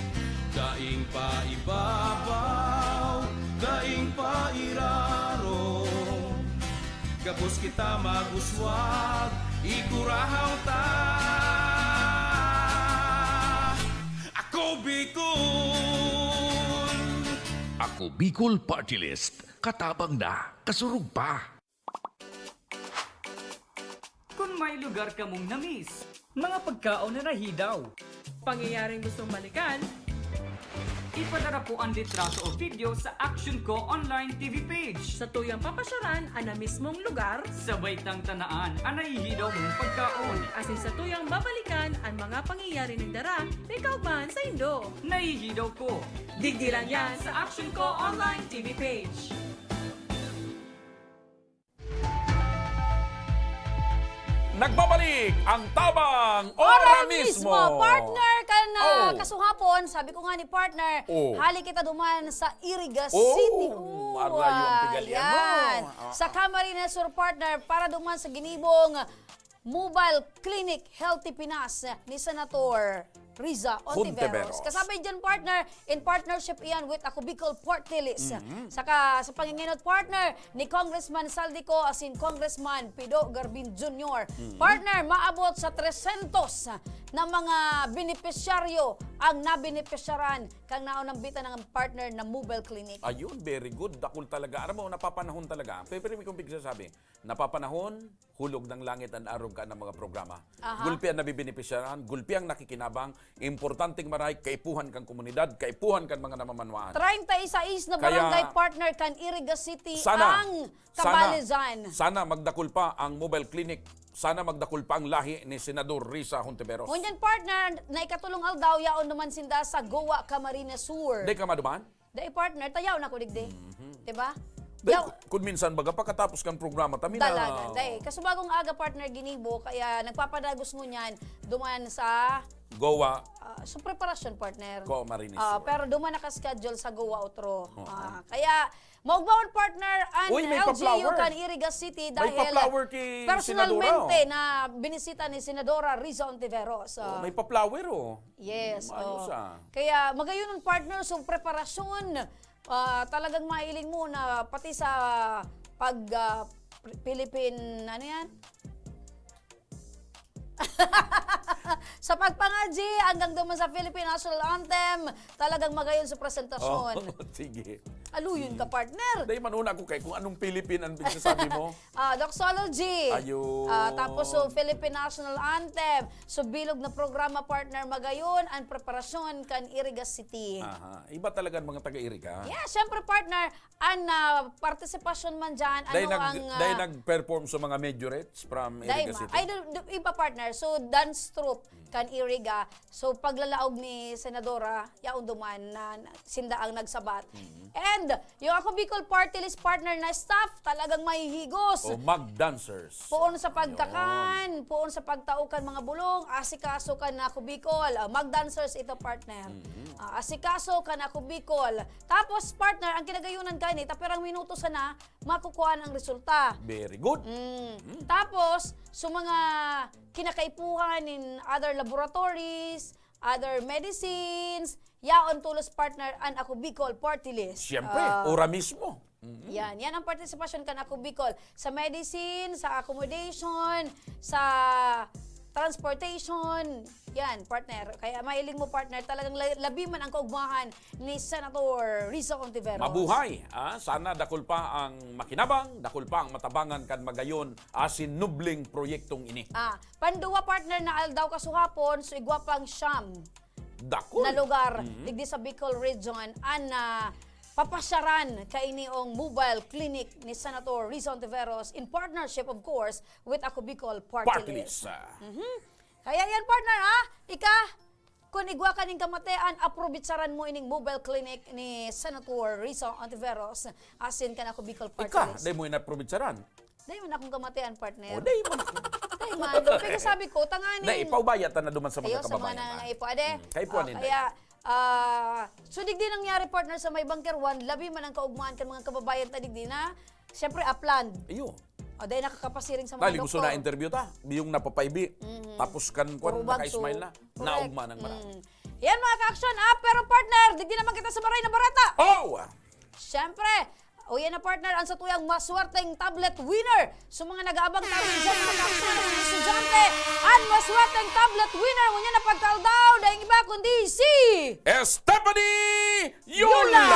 Daing paibabaw, daing pairarom. Gabos kita mag-uswag, igurahaw ta. Ako Bicol! Ako Bicol Party List. Katabang na, kasurog pa. Kun may lugar kamong na-miss, mga pagkaon na nahidaw, pangyayaring gustong balikan, ipadara po an litrato o video sa Action Co Online T V page. Satuyang papasyaran an na-miss mong lugar. Sabay tang tanaan an nahihidaw mong pagkaon. Asin satuyang babalikan an mga pangyayari nagdara may kaugmahan saindo. Nahihidaw ko. Digdi lang yan sa Action Co Online T V page. Nagbabalik ang Tabang Ora Mismo. Partner, kan, ah, Oh. kasuhapon, sabi ko nga ni partner, Oh. hali kita duman sa Iriga Oh, City. Oh, marayo ang ah, pigalian mo. yan. Ah, Sa ah. Camarines Sur, partner, para duman sa ginibong Mobile Clinic Healthy Pinas ni Senator Riza Hontiveros. Hontiveros. Kasabay dyan, partner, in partnership iyan with Ako Bicol Party List. Mhm. Saka sa pangingenot, partner, ni Congressman Saldico asin Congressman Pido Garbin Junior. Mhm. Partner, maabot sa trescientos na mga benepisyaryo ang nabenepisyaran kan naunang bita ng partner na mobile clinic. Ayun, very good. Dakul talaga. Alam mo, napapanahon talaga. Pero, pero may kong pigsasabi, napapanahon, hulog ng langit an arog kan mga programa. Aha. Gulpi ang nabibenepisyaran, gulpi ang nakikinabang, importanteng maray, kaipuhan kan komunidad, kaipuhan kan mga namamanwaan. Treinta y seis na Kaya, barangay partner kan Iriga City sana, ang sana, kabalizan. sana magdakul pa ang mobile clinic, sana magdakul pa ang lahi ni Senador Risa Hontiveros. Ngunyan, partner, na ikatulong aldaw, yaon naman sinda sa Goa, Camarines Sur. Di ka maduman? Dai, partner, tayaw na ko digdi. Mhm. Diba? Dai, Yaw- ku-, kun minsan baga, pakatapos kan programa, tami na. Dalagan. Dai, kasubagong aga, partner, ginibo, kaya nagpapadagos ngunyan duman sa, Goa. ah, sa preparasyon, partner. Goa, Marinis Ah, Sur. pero duman naka-schedule sa Goa, otro. Oo. Ah, kaya, maugmaon, partner, an Uy, may L G U pa-flower. kan Iriga City May dahil pa-flower ki personalmente Senadora, oh. na binisita ni Senadora Riza Ontiveros. Oh, Ah. may pa-flower, oh. Yes, Maayos, oh. ah. Kaya magayon ang partner, so preparasyon, ah, talagang mailing mo na pati sa pag, ah, Philippine, ano yan? Sa pagpangadyi, hanggang duman sa Philippine National Anthem, talagang magayon sa presentasyon. Oh, sige. Aluyon ka, partner. Dahil manuna ko kay kung anong Philippine ang pinagsasabi mo. Ah, doxology. Ayun. Ah, tapos, so, Philippine National Anthem. So, bilog na programa, partner, magayon, ang preparasyon kan Iriga City. Aha. Iba talaga ang mga taga-Iriga. Yeah, syempre, partner, ang, ah, partisipasyon man dyan, Dahil ano nag-, ang, ah, dahil nag-perform sa mga majorettes from Dahil Iriga ma-, City. ay, do-, do-, iba, partner. So, dance troupe kan Iriga. So, paglalaog ni Senadora, yaon duman na, na sinda ang nagsabat. And, yung Ako Bicol Party List, partner, na staff, talagang mahihigos. O, mag-dancers. Poon sa pagkakan, poon sa pagtao kan mga bulong, asikaso kan Ako Bicol. Ah, mag-dancers ito, partner. Ah, asikaso kan Ako Bicol. Tapos, partner, ang kinagayunan kaini, tapirang minuto sana, makukuhaan ang resulta. Very good. Mm. Tapos, so mga kinakaipuhan in other laboratories, other medicines, yaon tolos, partner, an Ako Bicol Party List. Siyempre, Ah, ora mismo. Mm. Yan, yan ang partisipasyon kan Ako Bicol. Sa medicine, sa accommodation, sa transportation, yan, partner. Kaya mailing mo, partner, talagang la-, labi man ang kaugmahan ni Senator Risa Ontiveros. Mabuhay, ah. Sana dakul pa ang makinabang, dakul pa ang matabangan kan magayon asin nobling proyektong ini. Ah, panduwa, partner, na aldaw kasuhapon, so igwa pang siyam Dakul. na lugar, Mm. digdi sa Bicol Region, an, ah, papasyaran kaini ong mobile clinic ni Senator Risa Ontiveros in partnership, of course, with Ako Bicol Party Party List. List, ah. Mhm. Kaya yan, partner, ha? Ika, kun igwa ka ning kamatean, aprobitsaran mo ining mobile clinic ni Senator Risa Ontiveros, asin kan Ako Bicol Party Ika, List. Dai mo inaprobitsaran. Dai man akong kamatean, partner. O, dai man. Dai man. Pero sabi ko, tanganing Dai, ipaubaya ta na duman sa mga Ayaw sa mga kababayan ta. nangangaipo. Ade, Hmm, kaipuhan ah, ninda. kaya, ah, so digdi nangyari, partner, sa may Bunker One, labi man ang kaugmahan kan mga kababayan ta digdi na, siyempre, aplan. Iyo. O, dai nakakapasiring sa mga Dahil gusto doktor. na interview ta, yung napapaibi. Mhm. Tapos kan, Puro kwan, bagso. naka-smile na. Correct. Naugma ng marami. Mm. Yan, mga ka-action, ah, pero, partner, digdi naman kita sa Maray na Bareta. Oh! Siyempre, o yan na, partner, ang satuyang maswerteng tablet winner. So, mga nag-aabang tablet dyan, mga ka-action, mga estudyante, ang maswerteng tablet winner ngunyan na pagkaaldaw, daing iba kundi si Stephanie Yula! Yula!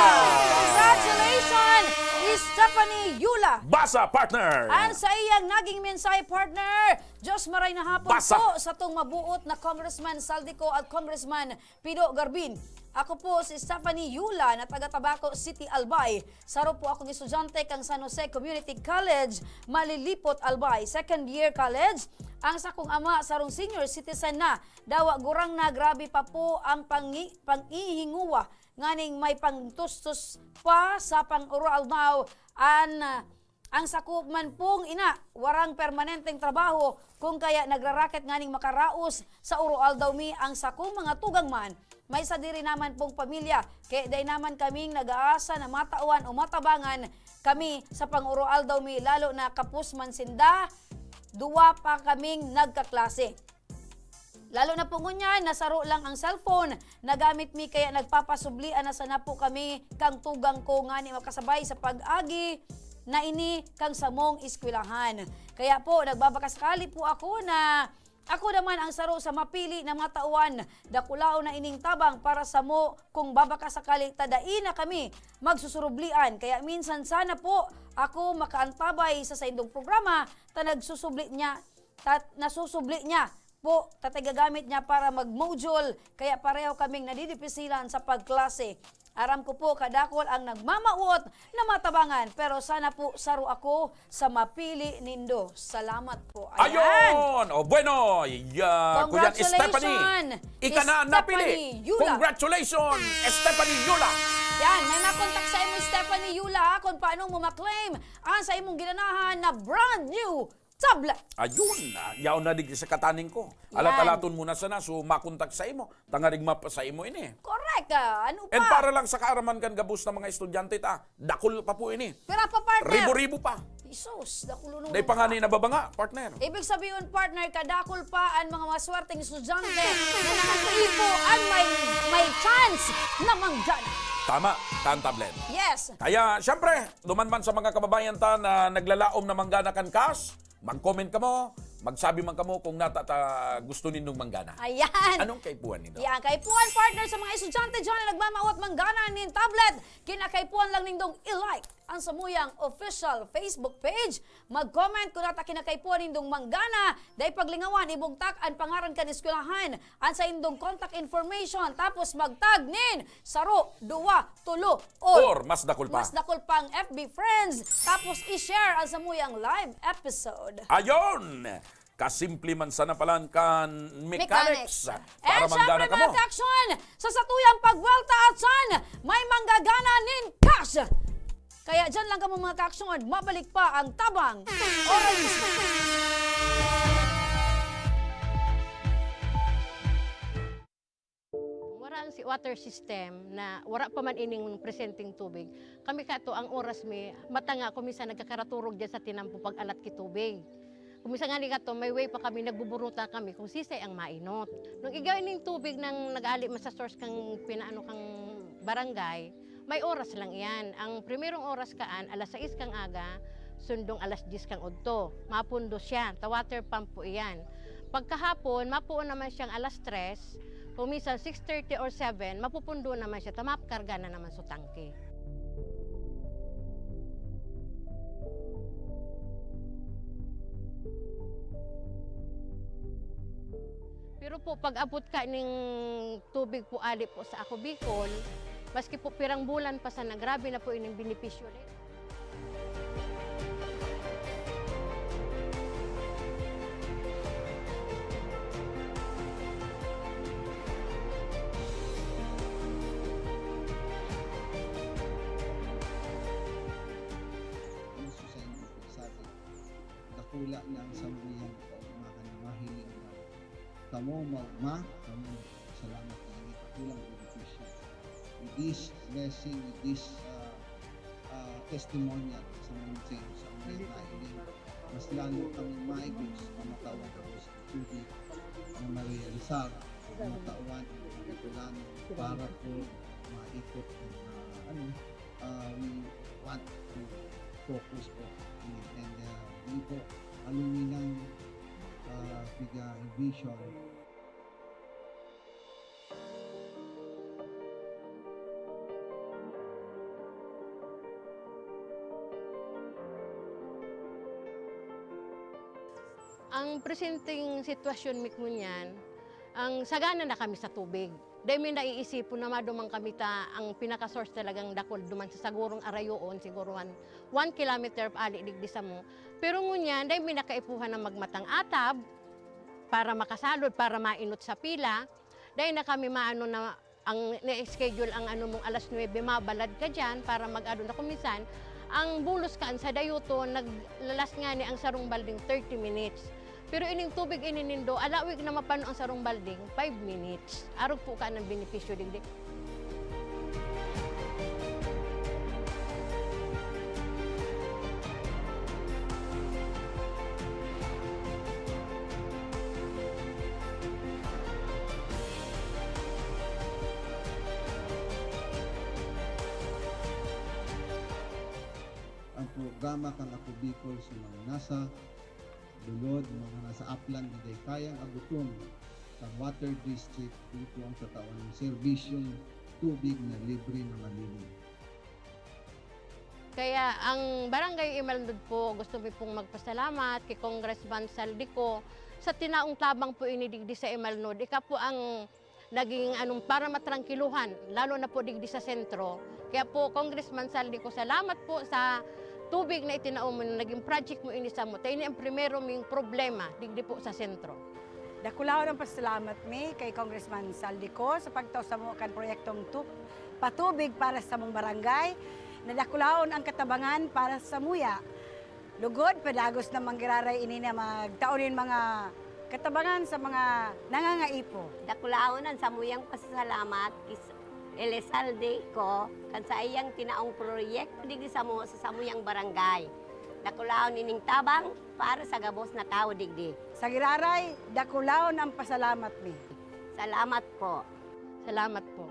Congratulations, Stephanie Yula! Basa, partner! Ang sa iyang naging mensahe, partner, Diyos maray na hapon Basa! po sa tong mabuot na Congressman Saldico at Congressman Pido Garbin. Ako po si Stephanie Yula na taga Tabaco City, Albay. Saro po akong estudyante kang San Jose Community College, Malilipot, Albay. Second year college. Ang sakong ama, sarong senior citizen na. Dawa gurang na, grabe pa po ang pangi-, pang-ihinguwa nganing may pangtustos pa sa pang-uro aldaw an, ah, ang sakop man pong ina, warang permanenteng trabaho, kung kaya nagraraket nganing makaraos sa uro aldaw mi ang sakong mga tugang man. May sadiri naman pong pamilya, kaya dai naman kaming nag-aasa na matawan o matabangan kami sa pang-uro aldaw mi, lalo na kapos man sinda, duwa pa kaming nagkaklase. Lalo na po ngunyan, nasaro lang ang cellphone na gamit mi, kaya nagpapasublian na sana po kami kang tugang ko ngani makasabay sa pag-agi na ini kang samong eskwelahan. Kaya po, nagbabakasakali po ako na ako naman ang saro sa mapili na matawan. Dakulaon na ining tabang para samo kung babakasakali ta dai na kami magsusurublian. Kaya minsan sana po ako makaantabay sa saindong programa ta nagsusubli niya, ta nasusubli niya po, ta tigagamit niya para mag-module, kaya pareho kaming nadidipisilan sa pagklase. Aram ko po, kadakol ang nagmamawot na matabangan, pero sana po saro ako sa mapili nindo. Salamat po. Ayan. Ayun! O, bueno, ya, Kuya Stephanie, Congratulations, ika na napili. Stephanie Yula. Congratulations, Stephanie Yula. Yan, may makontak sa imo, Stephanie Yula, ha, kung paano mo maklaim ang sa imong ginanahan na brand new tablet. Ayun, ah, yaon na digdi sa kataning ko. Yan. Alat-alaton mo na sana, so makontak sa imo. Tangarig mapa sa imo ini. Correct, ah. Ano pa? And para lang sa kaaraman kan gabos na mga estudyante ta, dakul pa po ini. Pira pa, partner? Ribo-ribo pa. Jesus, dakulon Dai pa nga ni nababanga, partner. Ibig sabihin, partner, kadakul pa ang mga maswerteng estudyante na nakakaipo ang may, may chance na manggana. Tama, kan tablet. Yes. Kaya, syempre, duman man sa mga kababayan ta na naglalaom na manggana kan cash, mag-comment kamo, Magsabi man kamo kung nata ta gusto nindong manggana. Ayan. Anong kaipuhan nindo? Yan, kaipuhan, partner, sa mga estudyante dyan na nagmamawat manggana nin tablet, kinakaipuhan lang nindong i-like an samuyang official Facebook page. Mag-comment kung nata kinakaipuhan nindong manggana. Dai paglingawan, ibugtak an pangaran kan eskwelahan, an saindong contact information, tapos mag-tag nin saro, duwa, tolo, or Or mas dakul pa. mas dakul pang F B friends, tapos i-share an samuyang live episode. Ayon! Kasimple man sana palan kan Mechanics. Mechanics. Para And manggana syempre, kamo. Mga ka-action, sa satuyang pagwelta at san, may manggagana nin cash. Kaya dyan lang kamo, mga ka-action, mabalik pa ang Tabang Orange. Wara ang si water system na wara pa man ining presenteng tubig. Kami kato, ang oras mi, mata nga ako minsan nagkakaraturog dyan sa tinampo pag-alat ki tubig. Kung minsan nga ni kato, may way pa kami, nagbuburuta kami kung sisay ang mainot. Nung igay ning tubig nang nag-ali man sa source kang pinaano kang barangay, may oras lang iyan. Ang primerong oras kaan, alas sais kang aga, sundong alas diyes kang udto. Mapundo siya, ta water pump po iyan. Pagkahapon, mapuon naman siyang alas tres, kung minsan six thirty or seven, mapupundo naman siya, ta makarga na naman sa tangke. Pero po, pag-abot ka ning tubig po ali po sa Ako Bicol, maski po pirang bulan pa sana, grabe na po ining benepisyo ni. Gusto sa inyo po, sabi, dakula na ang samuyang kaugmahan na mahiling na kamo, ma-, ma-, kamo, salamat na ini, dakulang benepisyo. With this blessing, with this, ah, ah, testimonial sa mga sa inyo, sa mga nahiling, mas lalo kami maigos, mamatawan ako sa tubig na marealisar, mamatawan, mamatawan para po maikot ang, ah, ano, ah, we want to focus po. And, ah, yun po, aluminang, ah, piga vision. Ang presenteng sitwasyon mi ngunyan, ang sagana na kami sa tubig. Dai mi naiisipon na maduman kami ta ang pinaka-source talagang dakul duman sa sagurong arayoon, siguro one, one kilometer ali digdi samo. Pero ngunyan, dai mi na kaipuhan na magmatang atab para makasalod, para mainot sa pila. Dai na kami maano na ang na-schedule ang ano mong alas nuebe, mabalad ka diyan para mag-ano na. Kung minsan, ang bulos kaan sa dayuton, naglalas ngani ang sarong balding thirty minutes. Pero ining tubig ini nindo, alawig na mapano ang sarong balding, five minutes. Arog po kaan ang benepisyo digdi. Ang programa kan Ako Bicol sa mga nasa bulod, mga nasa aplan na dai kayang agoton kan water district, dito ang tatawan ng serbisyong tubig na libre na malinis. Kaya ang Barangay Imalnod po, gusto mi pong magpasalamat kay Congressman Zaldy Co sa tinaong tabang po ini digdi sa Imalnod. Ika po ang naging anong para matrangkiluhan, lalo na po digdi sa sentro. Kaya po, Congressman Zaldy Co, salamat po sa tubig na itinao mo, na naging project mo ini samo. Ta ini ang primero ming problema digdi po sa sentro. Dakulahon ang pasalamat mi kay Congressman Zaldy Co sa pagtao samo kan proyektong tu-, patubig para sa samong barangay. Nadakulahon ang katabangan para sa muya. Lugod, padagos na manggiraray ini na magtao nin mga katabangan sa mga nangangaipo. Dakulahon ang samuyang pasasalamat kis Elizalde Co kan saiyang tinaong proyekto digdi samo sa samuyang barangay. Dakulahon ining tabang para sa gabos na tawo digdi. Sa giraray, dakulahon ang pasalamat mi. Salamat po. Salamat po.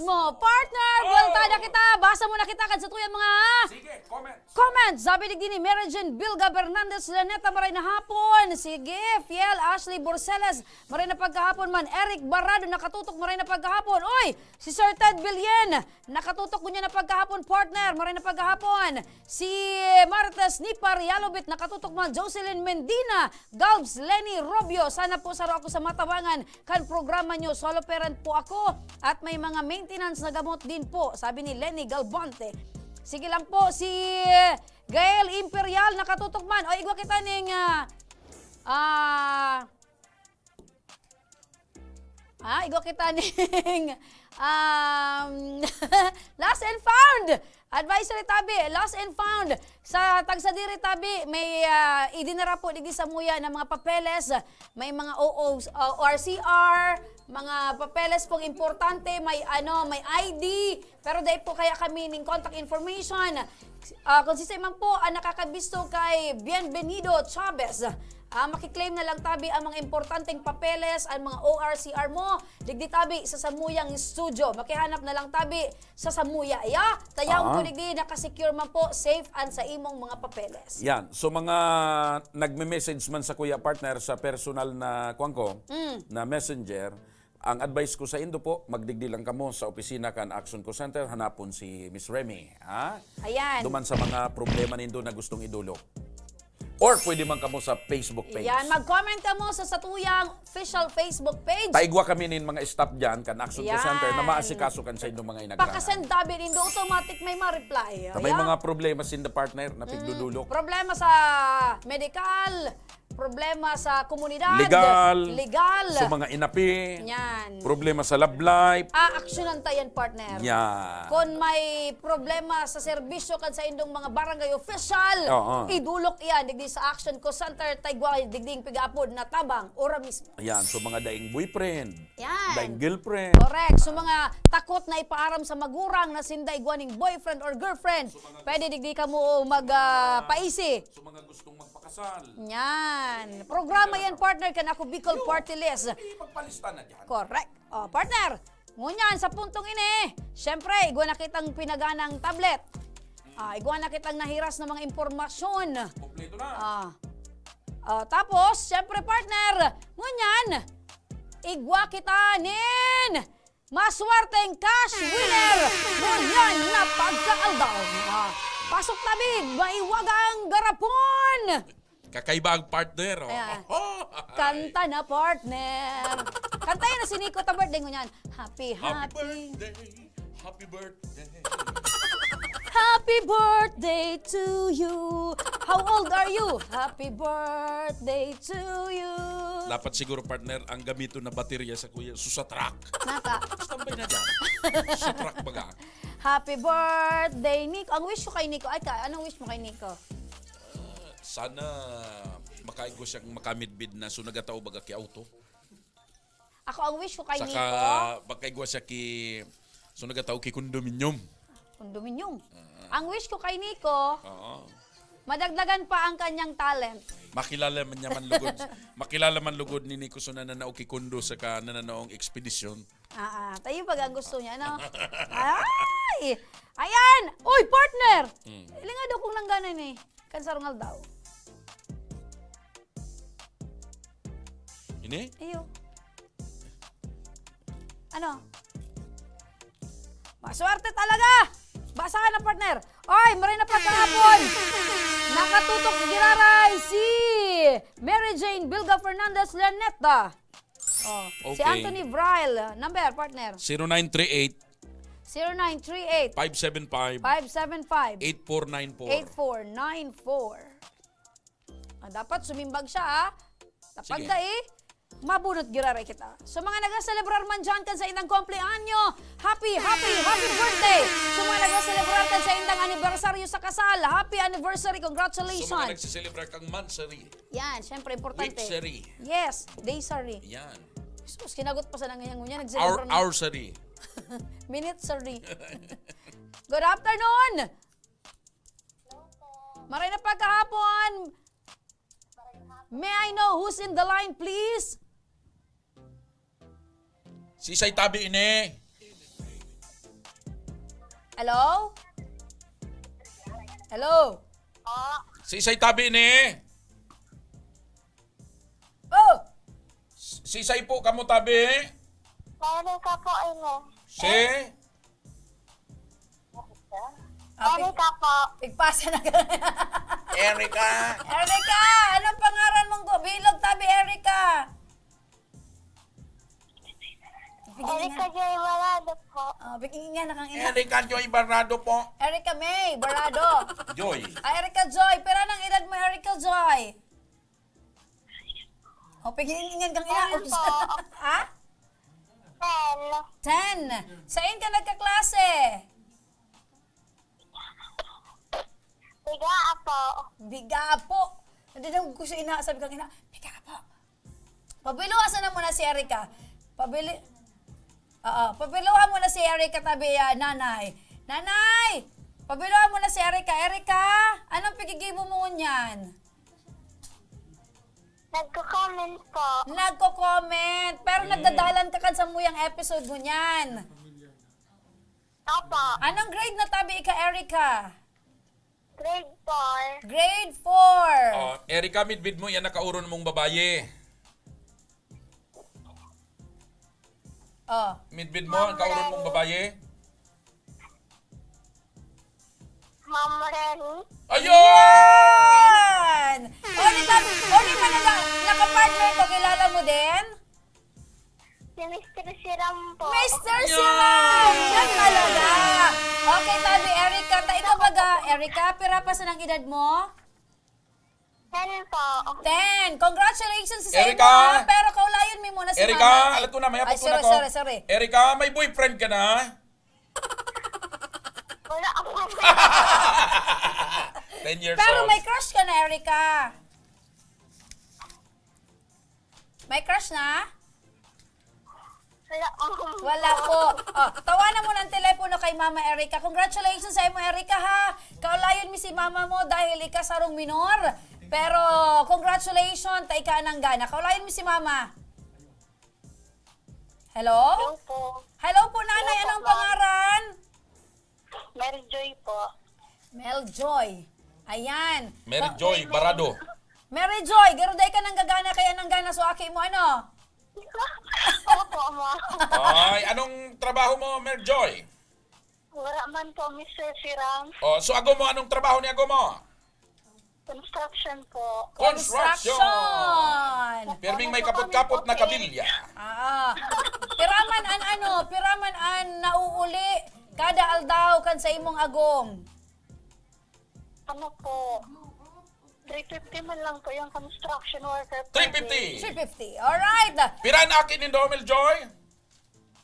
mo, partner! Buwelta na kita! Basa mo na kita kan sa tuyang mga Sige, comment. Comment! Sabi ni Dini, Mary Jane Bilga Fernandez Laneta, maray na hapon. Sige, Fiel Ashley Borceles, maray na pagkahapon man. Eric Barado, nakatutok, maray na pagkahapon. Oy, si Sir Ted Bilyen, nakatutok ko niya na pagkahapon, partner, maray na pagkahapon. Si Marites Nipa Realobit, nakatutok man. Jocelyn Mendina, Galbs, Lenny Robio, sana po saro ako sa matabangan kan programa nyo. Solo parent po ako at may mga maintenance na gamot din po, sabi ni Lenny Galbante. Sige lang po, si Gael Imperial nakatutok man. O, igwa kita ning, ah, ah, ah, igwa kita ning, um, lost and found. Advisory tabi, lost and found. Sa tagsadiri tabi, may, ah, idinara po digdi samuya na mga papeles, may mga O O, ah, O R C R, mga papeles pong importante, may ano, may I D, pero dai po kaya kami ning contact information. Ah, kung sisay man po ang nakakabisto kay Bienvenido Chavez, ah, makiklaim na lang tabi ang mga importanteng papeles, ang mga O R C R mo, digdi tabi sa samuyang studio. Makihanap na lang tabi sa samuya, ya? Tayaw Ah. ko digdi, nakasecure man po, safe and sa imong mga papeles. Yan. So, mga nagme-message man sa kuya partner sa personal na, kuwan ko, Mm. na messenger, ang advice ko sa indo po, magdigdi lang kamo sa opisina kan Action Call Center, hanapon si Miss Remy, ha? Ayan. Duman sa mga problema nindo na gustong idulok. Or pwede man kamo sa Facebook page. Yan, mag-comment kamo sa satuyang official Facebook page. Taigwa kami nin mga staff dyan, kan Action Call Center, na Yan. maasikaso kan sa inyong mga inagrangan. Pakasend tabi nindo, automatic may ma-reply. Ta may Ayan. mga problema sinda partner na Mm, pigdudulok. problema sa medical, problema sa komunidad, Legal. legal. Sa mga inapi. Yan. Problema sa love life. Aaksyonan ta yan, partner. Yan. Kon may problema sa serbisyo kan sa indong mga barangay official, Oo. idulok iyan digdi sa Action Call Center, taigwa digdi ang pig-aapod na tabang, ora mismo. Ayan, so mga daing boyfriend, Yan. daing girlfriend. Correct. So mga takot na ipaaram sa magurang na sinda igwa ning boyfriend or girlfriend, pwede digdi kamo mag, ah, paisi. So mga gustong magpakasal. Yan. Programa yan, partner, kan Ako Bicol Party List. Hindi magpalista na dyan. Correct. Oh, partner, ngunyan sa puntong ini, siyempre, igwa na kitang pinaganang tablet. Ah, igwa na kitang nahiras na mga impormasyon. Kompleto na. Ah. Ah, tapos, siyempre, partner, ngunyan, igwa kita nin maswerteng cash winner ngunyan na pagkaaldaw. Ah, pasok tabi, maiwagang garapon! Kakaiba ang partner, oh. Ayan. Kanta na, partner. Kantayan na si Nico ta birthday ngunyan. Happy, Happy happy. birthday. Happy birthday. Happy birthday to you. How old are you? Happy birthday to you. Dapat siguro, partner, ang gamiton na baterya sa kuya, susatrak. Nata. Standby na dyan. Susatrak baga. Happy birthday, Nico. Ang wish ko kay Nico, ay ka, anong wish mo kay Nico? Sana makaigwa siyang makamidbid na so nagataw baga ki auto. Ako ang wish ko kay Saka Nico. makaigwa siya ki so nagataw ki condominium. Condominium. Ang wish ko kay Nico, Oo. madagdagan pa ang kanyang talent. Makilala man niya man lugod. Makilala man lugod ni Nico so nananao ki condo saka nananaong ekspedisyon. Ah, ah. Tayo pag ang gusto niya, no? Ay! Ayan! Uy, partner! Hmm. Ilinga daw kung nangganan eh. Kan sarong aldaw. Ini? Iyo. Ano? Maswerte talaga! Basahan na, partner. Oy, maray na pagkahapon. Nakatutok giraray si Mary Jane Bilga Fernandez Laneta. Oh, si Okay. Anthony Braille. Number, partner. zero nine three eight, Zero nine three eight, five seven five, five seven five, eight four nine four. eight four nine four. Ah, dapat sumimbag siya, ha? Sige. Tapag dai, mabunot giraray kita. So, mga nagaselebrar man dyan kan sa indang kumpleanyo, happy, happy, happy birthday! So, mga nagaselebrar kan sa indang anibersaryo sa kasal, happy anniversary, congratulations! So, mga nagsiselebrar kang monthsary, Yan, syempre, importante. weeksery, Yes, daysary. yan. Sus, kinagot pa sa nangyayang ngunyan, Hour, nagselebrar na. hoursary. Minutesary. Good afternoon! Maray na pagkahapon! May I know who's in the line, please? Sisay tabi ini? Hello? Hello? Oh. Sisay tabi ni? Oh! S-, sisay po kamo tabi? Meron ka po, Ine. Si? Okay. Erica po. Igpasa na ka. Erica. Erica, anong pangaran mong gu-, bilog tabi, Erica? Erica Joy Barado po. Oh, bigyan nga na kang ina. Erica Joy Barado po. Erica May Barado. Joy. Ah, Erica Joy. Pira nang edad mo, Erica Joy? O, pag-iingan kang ina. Ten po. Ha? Ten. Ten. Sain ka nagkaklase? Biga po. Biga po. Nadadangog ko sa ina, sabi kang ina, "Biga po." Pabiluha sana muna si Erica. Pabili-, oo, pabiluha muna si Erica, tabi, ah, nanay. Nanay! Pabiluha muna si Erica. Erica, anong pigigibo mo ngunyan? Nagko-comment po. Nagko-comment. Pero nagdadalan ka kan samuyang episode mo niyan. Opo. Anong grade na tabi ka, Erica? Grade four. Grade four. Oh, Erica, midbid mo yan nakauron mong babayi. Oh. Midbid mo, ang kauron mong babayi? Ma'am Reni. Ayun! Yan! O, di ba, o, di ba naka-, naka-partner ko, kilala mo din? Si Mister Siram po. Mister Siram! Yan talaga! Okay, tabi, Erica. Ta, ikaw baga, Erica, pira pa sa nang edad mo? Ten po. Ten. Congratulations sa Erica! Imo, ha? Pero kaulayon mi muna si Erica, Mama. Alat ko na, may Ay, apot ko na sorry, ko. Sorry, sorry. Erica, may boyfriend ka na? Wala ako. Ten years Pero old. May crush ka na, Erica? May crush na? Wala, ma'am. Wala po. Oh, tawanan mo ng telepono kay Mama Erica. Congratulations sa imo, Erica, ha? Kaulayon mi si mama mo dahil ika sarong minor. Pero congratulations, ta ika nanggana. Kaulayon mi si mama. Hello? Hello po. Hello po, Nanay. Hello po, Anong ma'am. Pangaran? Mary Joy po. Mel Joy. Ayan. Mary Pa- Joy Barado. Mary Joy, garo dai ka nanggagana kaya nanggana so aki mo, ano? Opo, ma'am. Ay, anong trabaho mo, Mary Joy? Wala man po, Mister Siram. Oh, so ago mo, anong trabaho ni ago mo? Construction po. Construction! Construction! Pirming may kapot-kapot na kabilya. Ah. Piraman an ano, piraman an nauuli kada aldaw kan sa imong agom? Ano po? Three fifty man lang po yung construction worker per day. Three fifty. Three fifty. Alright. Pira na aki nindo, Mel Joy?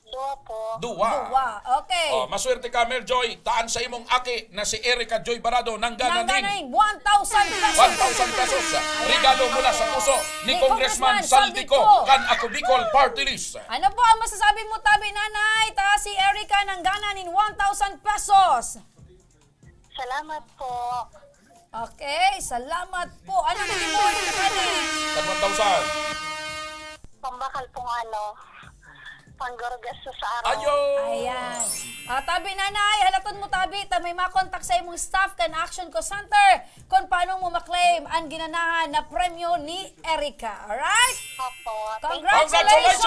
Dua po. Dua. Dua. Okay. Oh, maswerte ka, Mel Joy. Taan sa imong aki na si Erica Joy Barado, nanggana ning Nanggana ning one thousand pesos. One thousand pesos. Ayan. Regalo mula sa puso ni Ni Congressman Congressman Saldi Saldi Co. Co. Kan Ako Bicol Party List. Ano po ang masasabi mo, tabi, Nanay? Ta si Erica nanggana nin one thousand pesos. Salamat po. Okay, salamat po. Ano ang imo, ano ka ni? Tag one thousand. Pambakal pong ano, panggurgas sa araw. Ayo! Ayan. Ah, tabi, Nanay, halaton mo, tabi, ta may makontak sa imong staff kan Action Call Center kung paano mo maklaim ang ginanahan na premyo ni Erica. Alright? Opo. Thank you. Congratulations!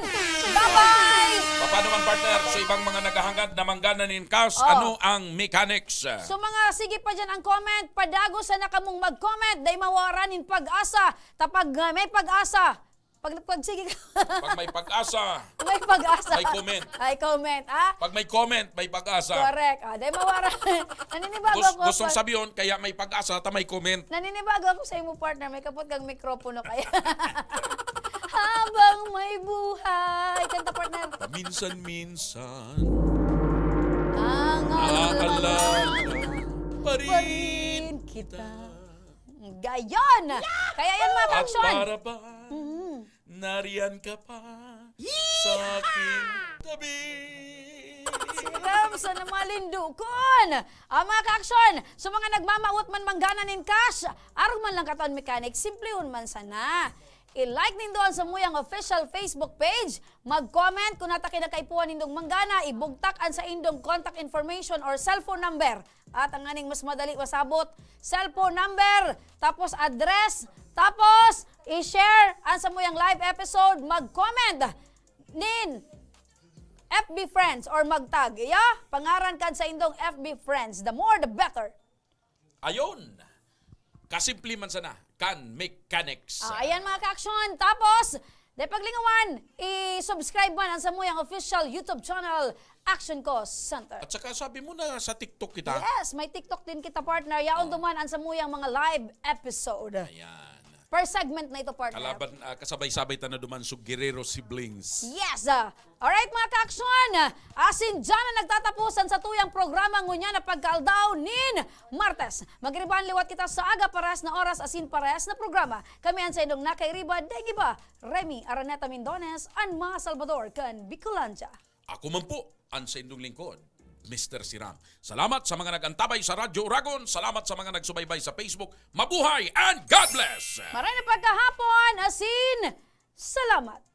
Congratulations! Bye-bye! Paano man, partner, sa ibang mga naghahangad na manggana nin cash, Oh. ano ang mechanics? So, mga sige pa dyan ang comment, padagos sana kamong mag-comment, dai mawara nin pag-asa. Ta pag, uh, may pag-asa, pag, pag sige ka. Pag may pag-asa, May pag-asa. may comment. Ay, comment, ah? Pag may comment, may pag-asa. Correct. Ah, dai mawara. Naninibago Gus-, ako gustong pag sabihin, kaya may pag-asa, ta may comment. Naninibago ako sa imo, partner. May kapot kang mikropono kaya. Habang may buhay. Kanta, partner. Paminsan-minsan, Ang aalala pa rin kita. Gayon! Kaya yan, mga At ka-action. Para ba Mhm. nariyan ka pa sa aking tabi? Si Ramson na malindukon. Ah, mga ka-action, sa mga nagmamawot man manggana nin cash, arog man lang katawan mechanic, simplehon man sana. I-like nindo an samuyang official Facebook page, mag-comment kun ata kinakaipuhan nindong manggana, ibugtak an saindong contact information or cellphone number. At ang aning mas madali masabot, cellphone number, tapos address, tapos i-share an samuyang live episode, mag-comment nin F B friends or mag-tag. Iya, pangaran kan saindong F B friends. The more, the better. Ayon. Kasimple man sana kan mechanics. Ah, ayan mga ka-action. Tapos, di paglingawan, i-subscribe man ang samuyang official YouTube channel, Action Call Center. At saka sabi mo na sa TikTok kita. Yes, may TikTok din kita, partner. Yaon duman ang samuyang mga live episode. Ayan. Per segment na ito, partner. Kalaban, ah, kasabay-sabay ta na duman so Guerrero siblings. Yes! Ah. Alright, mga ka-action! Asin dyan na nagtatapos ang satuyang programa ngunyan na pagkaaldaw nin Martes. Magiribahan liwat kita sa aga, pares na oras, asin pares na programa. Kami an saindong nakairiba, daing iba, Remy Araneta Mindones, an mga Salvador kan Bicolandia. Ako man po, an saindong lingkod, Mister Sirang. Salamat sa mga nag-antabay sa Radyo Uragon. Salamat sa mga nagsubaybay sa Facebook. Mabuhay and God bless! Maray na pagkahapon, asin salamat!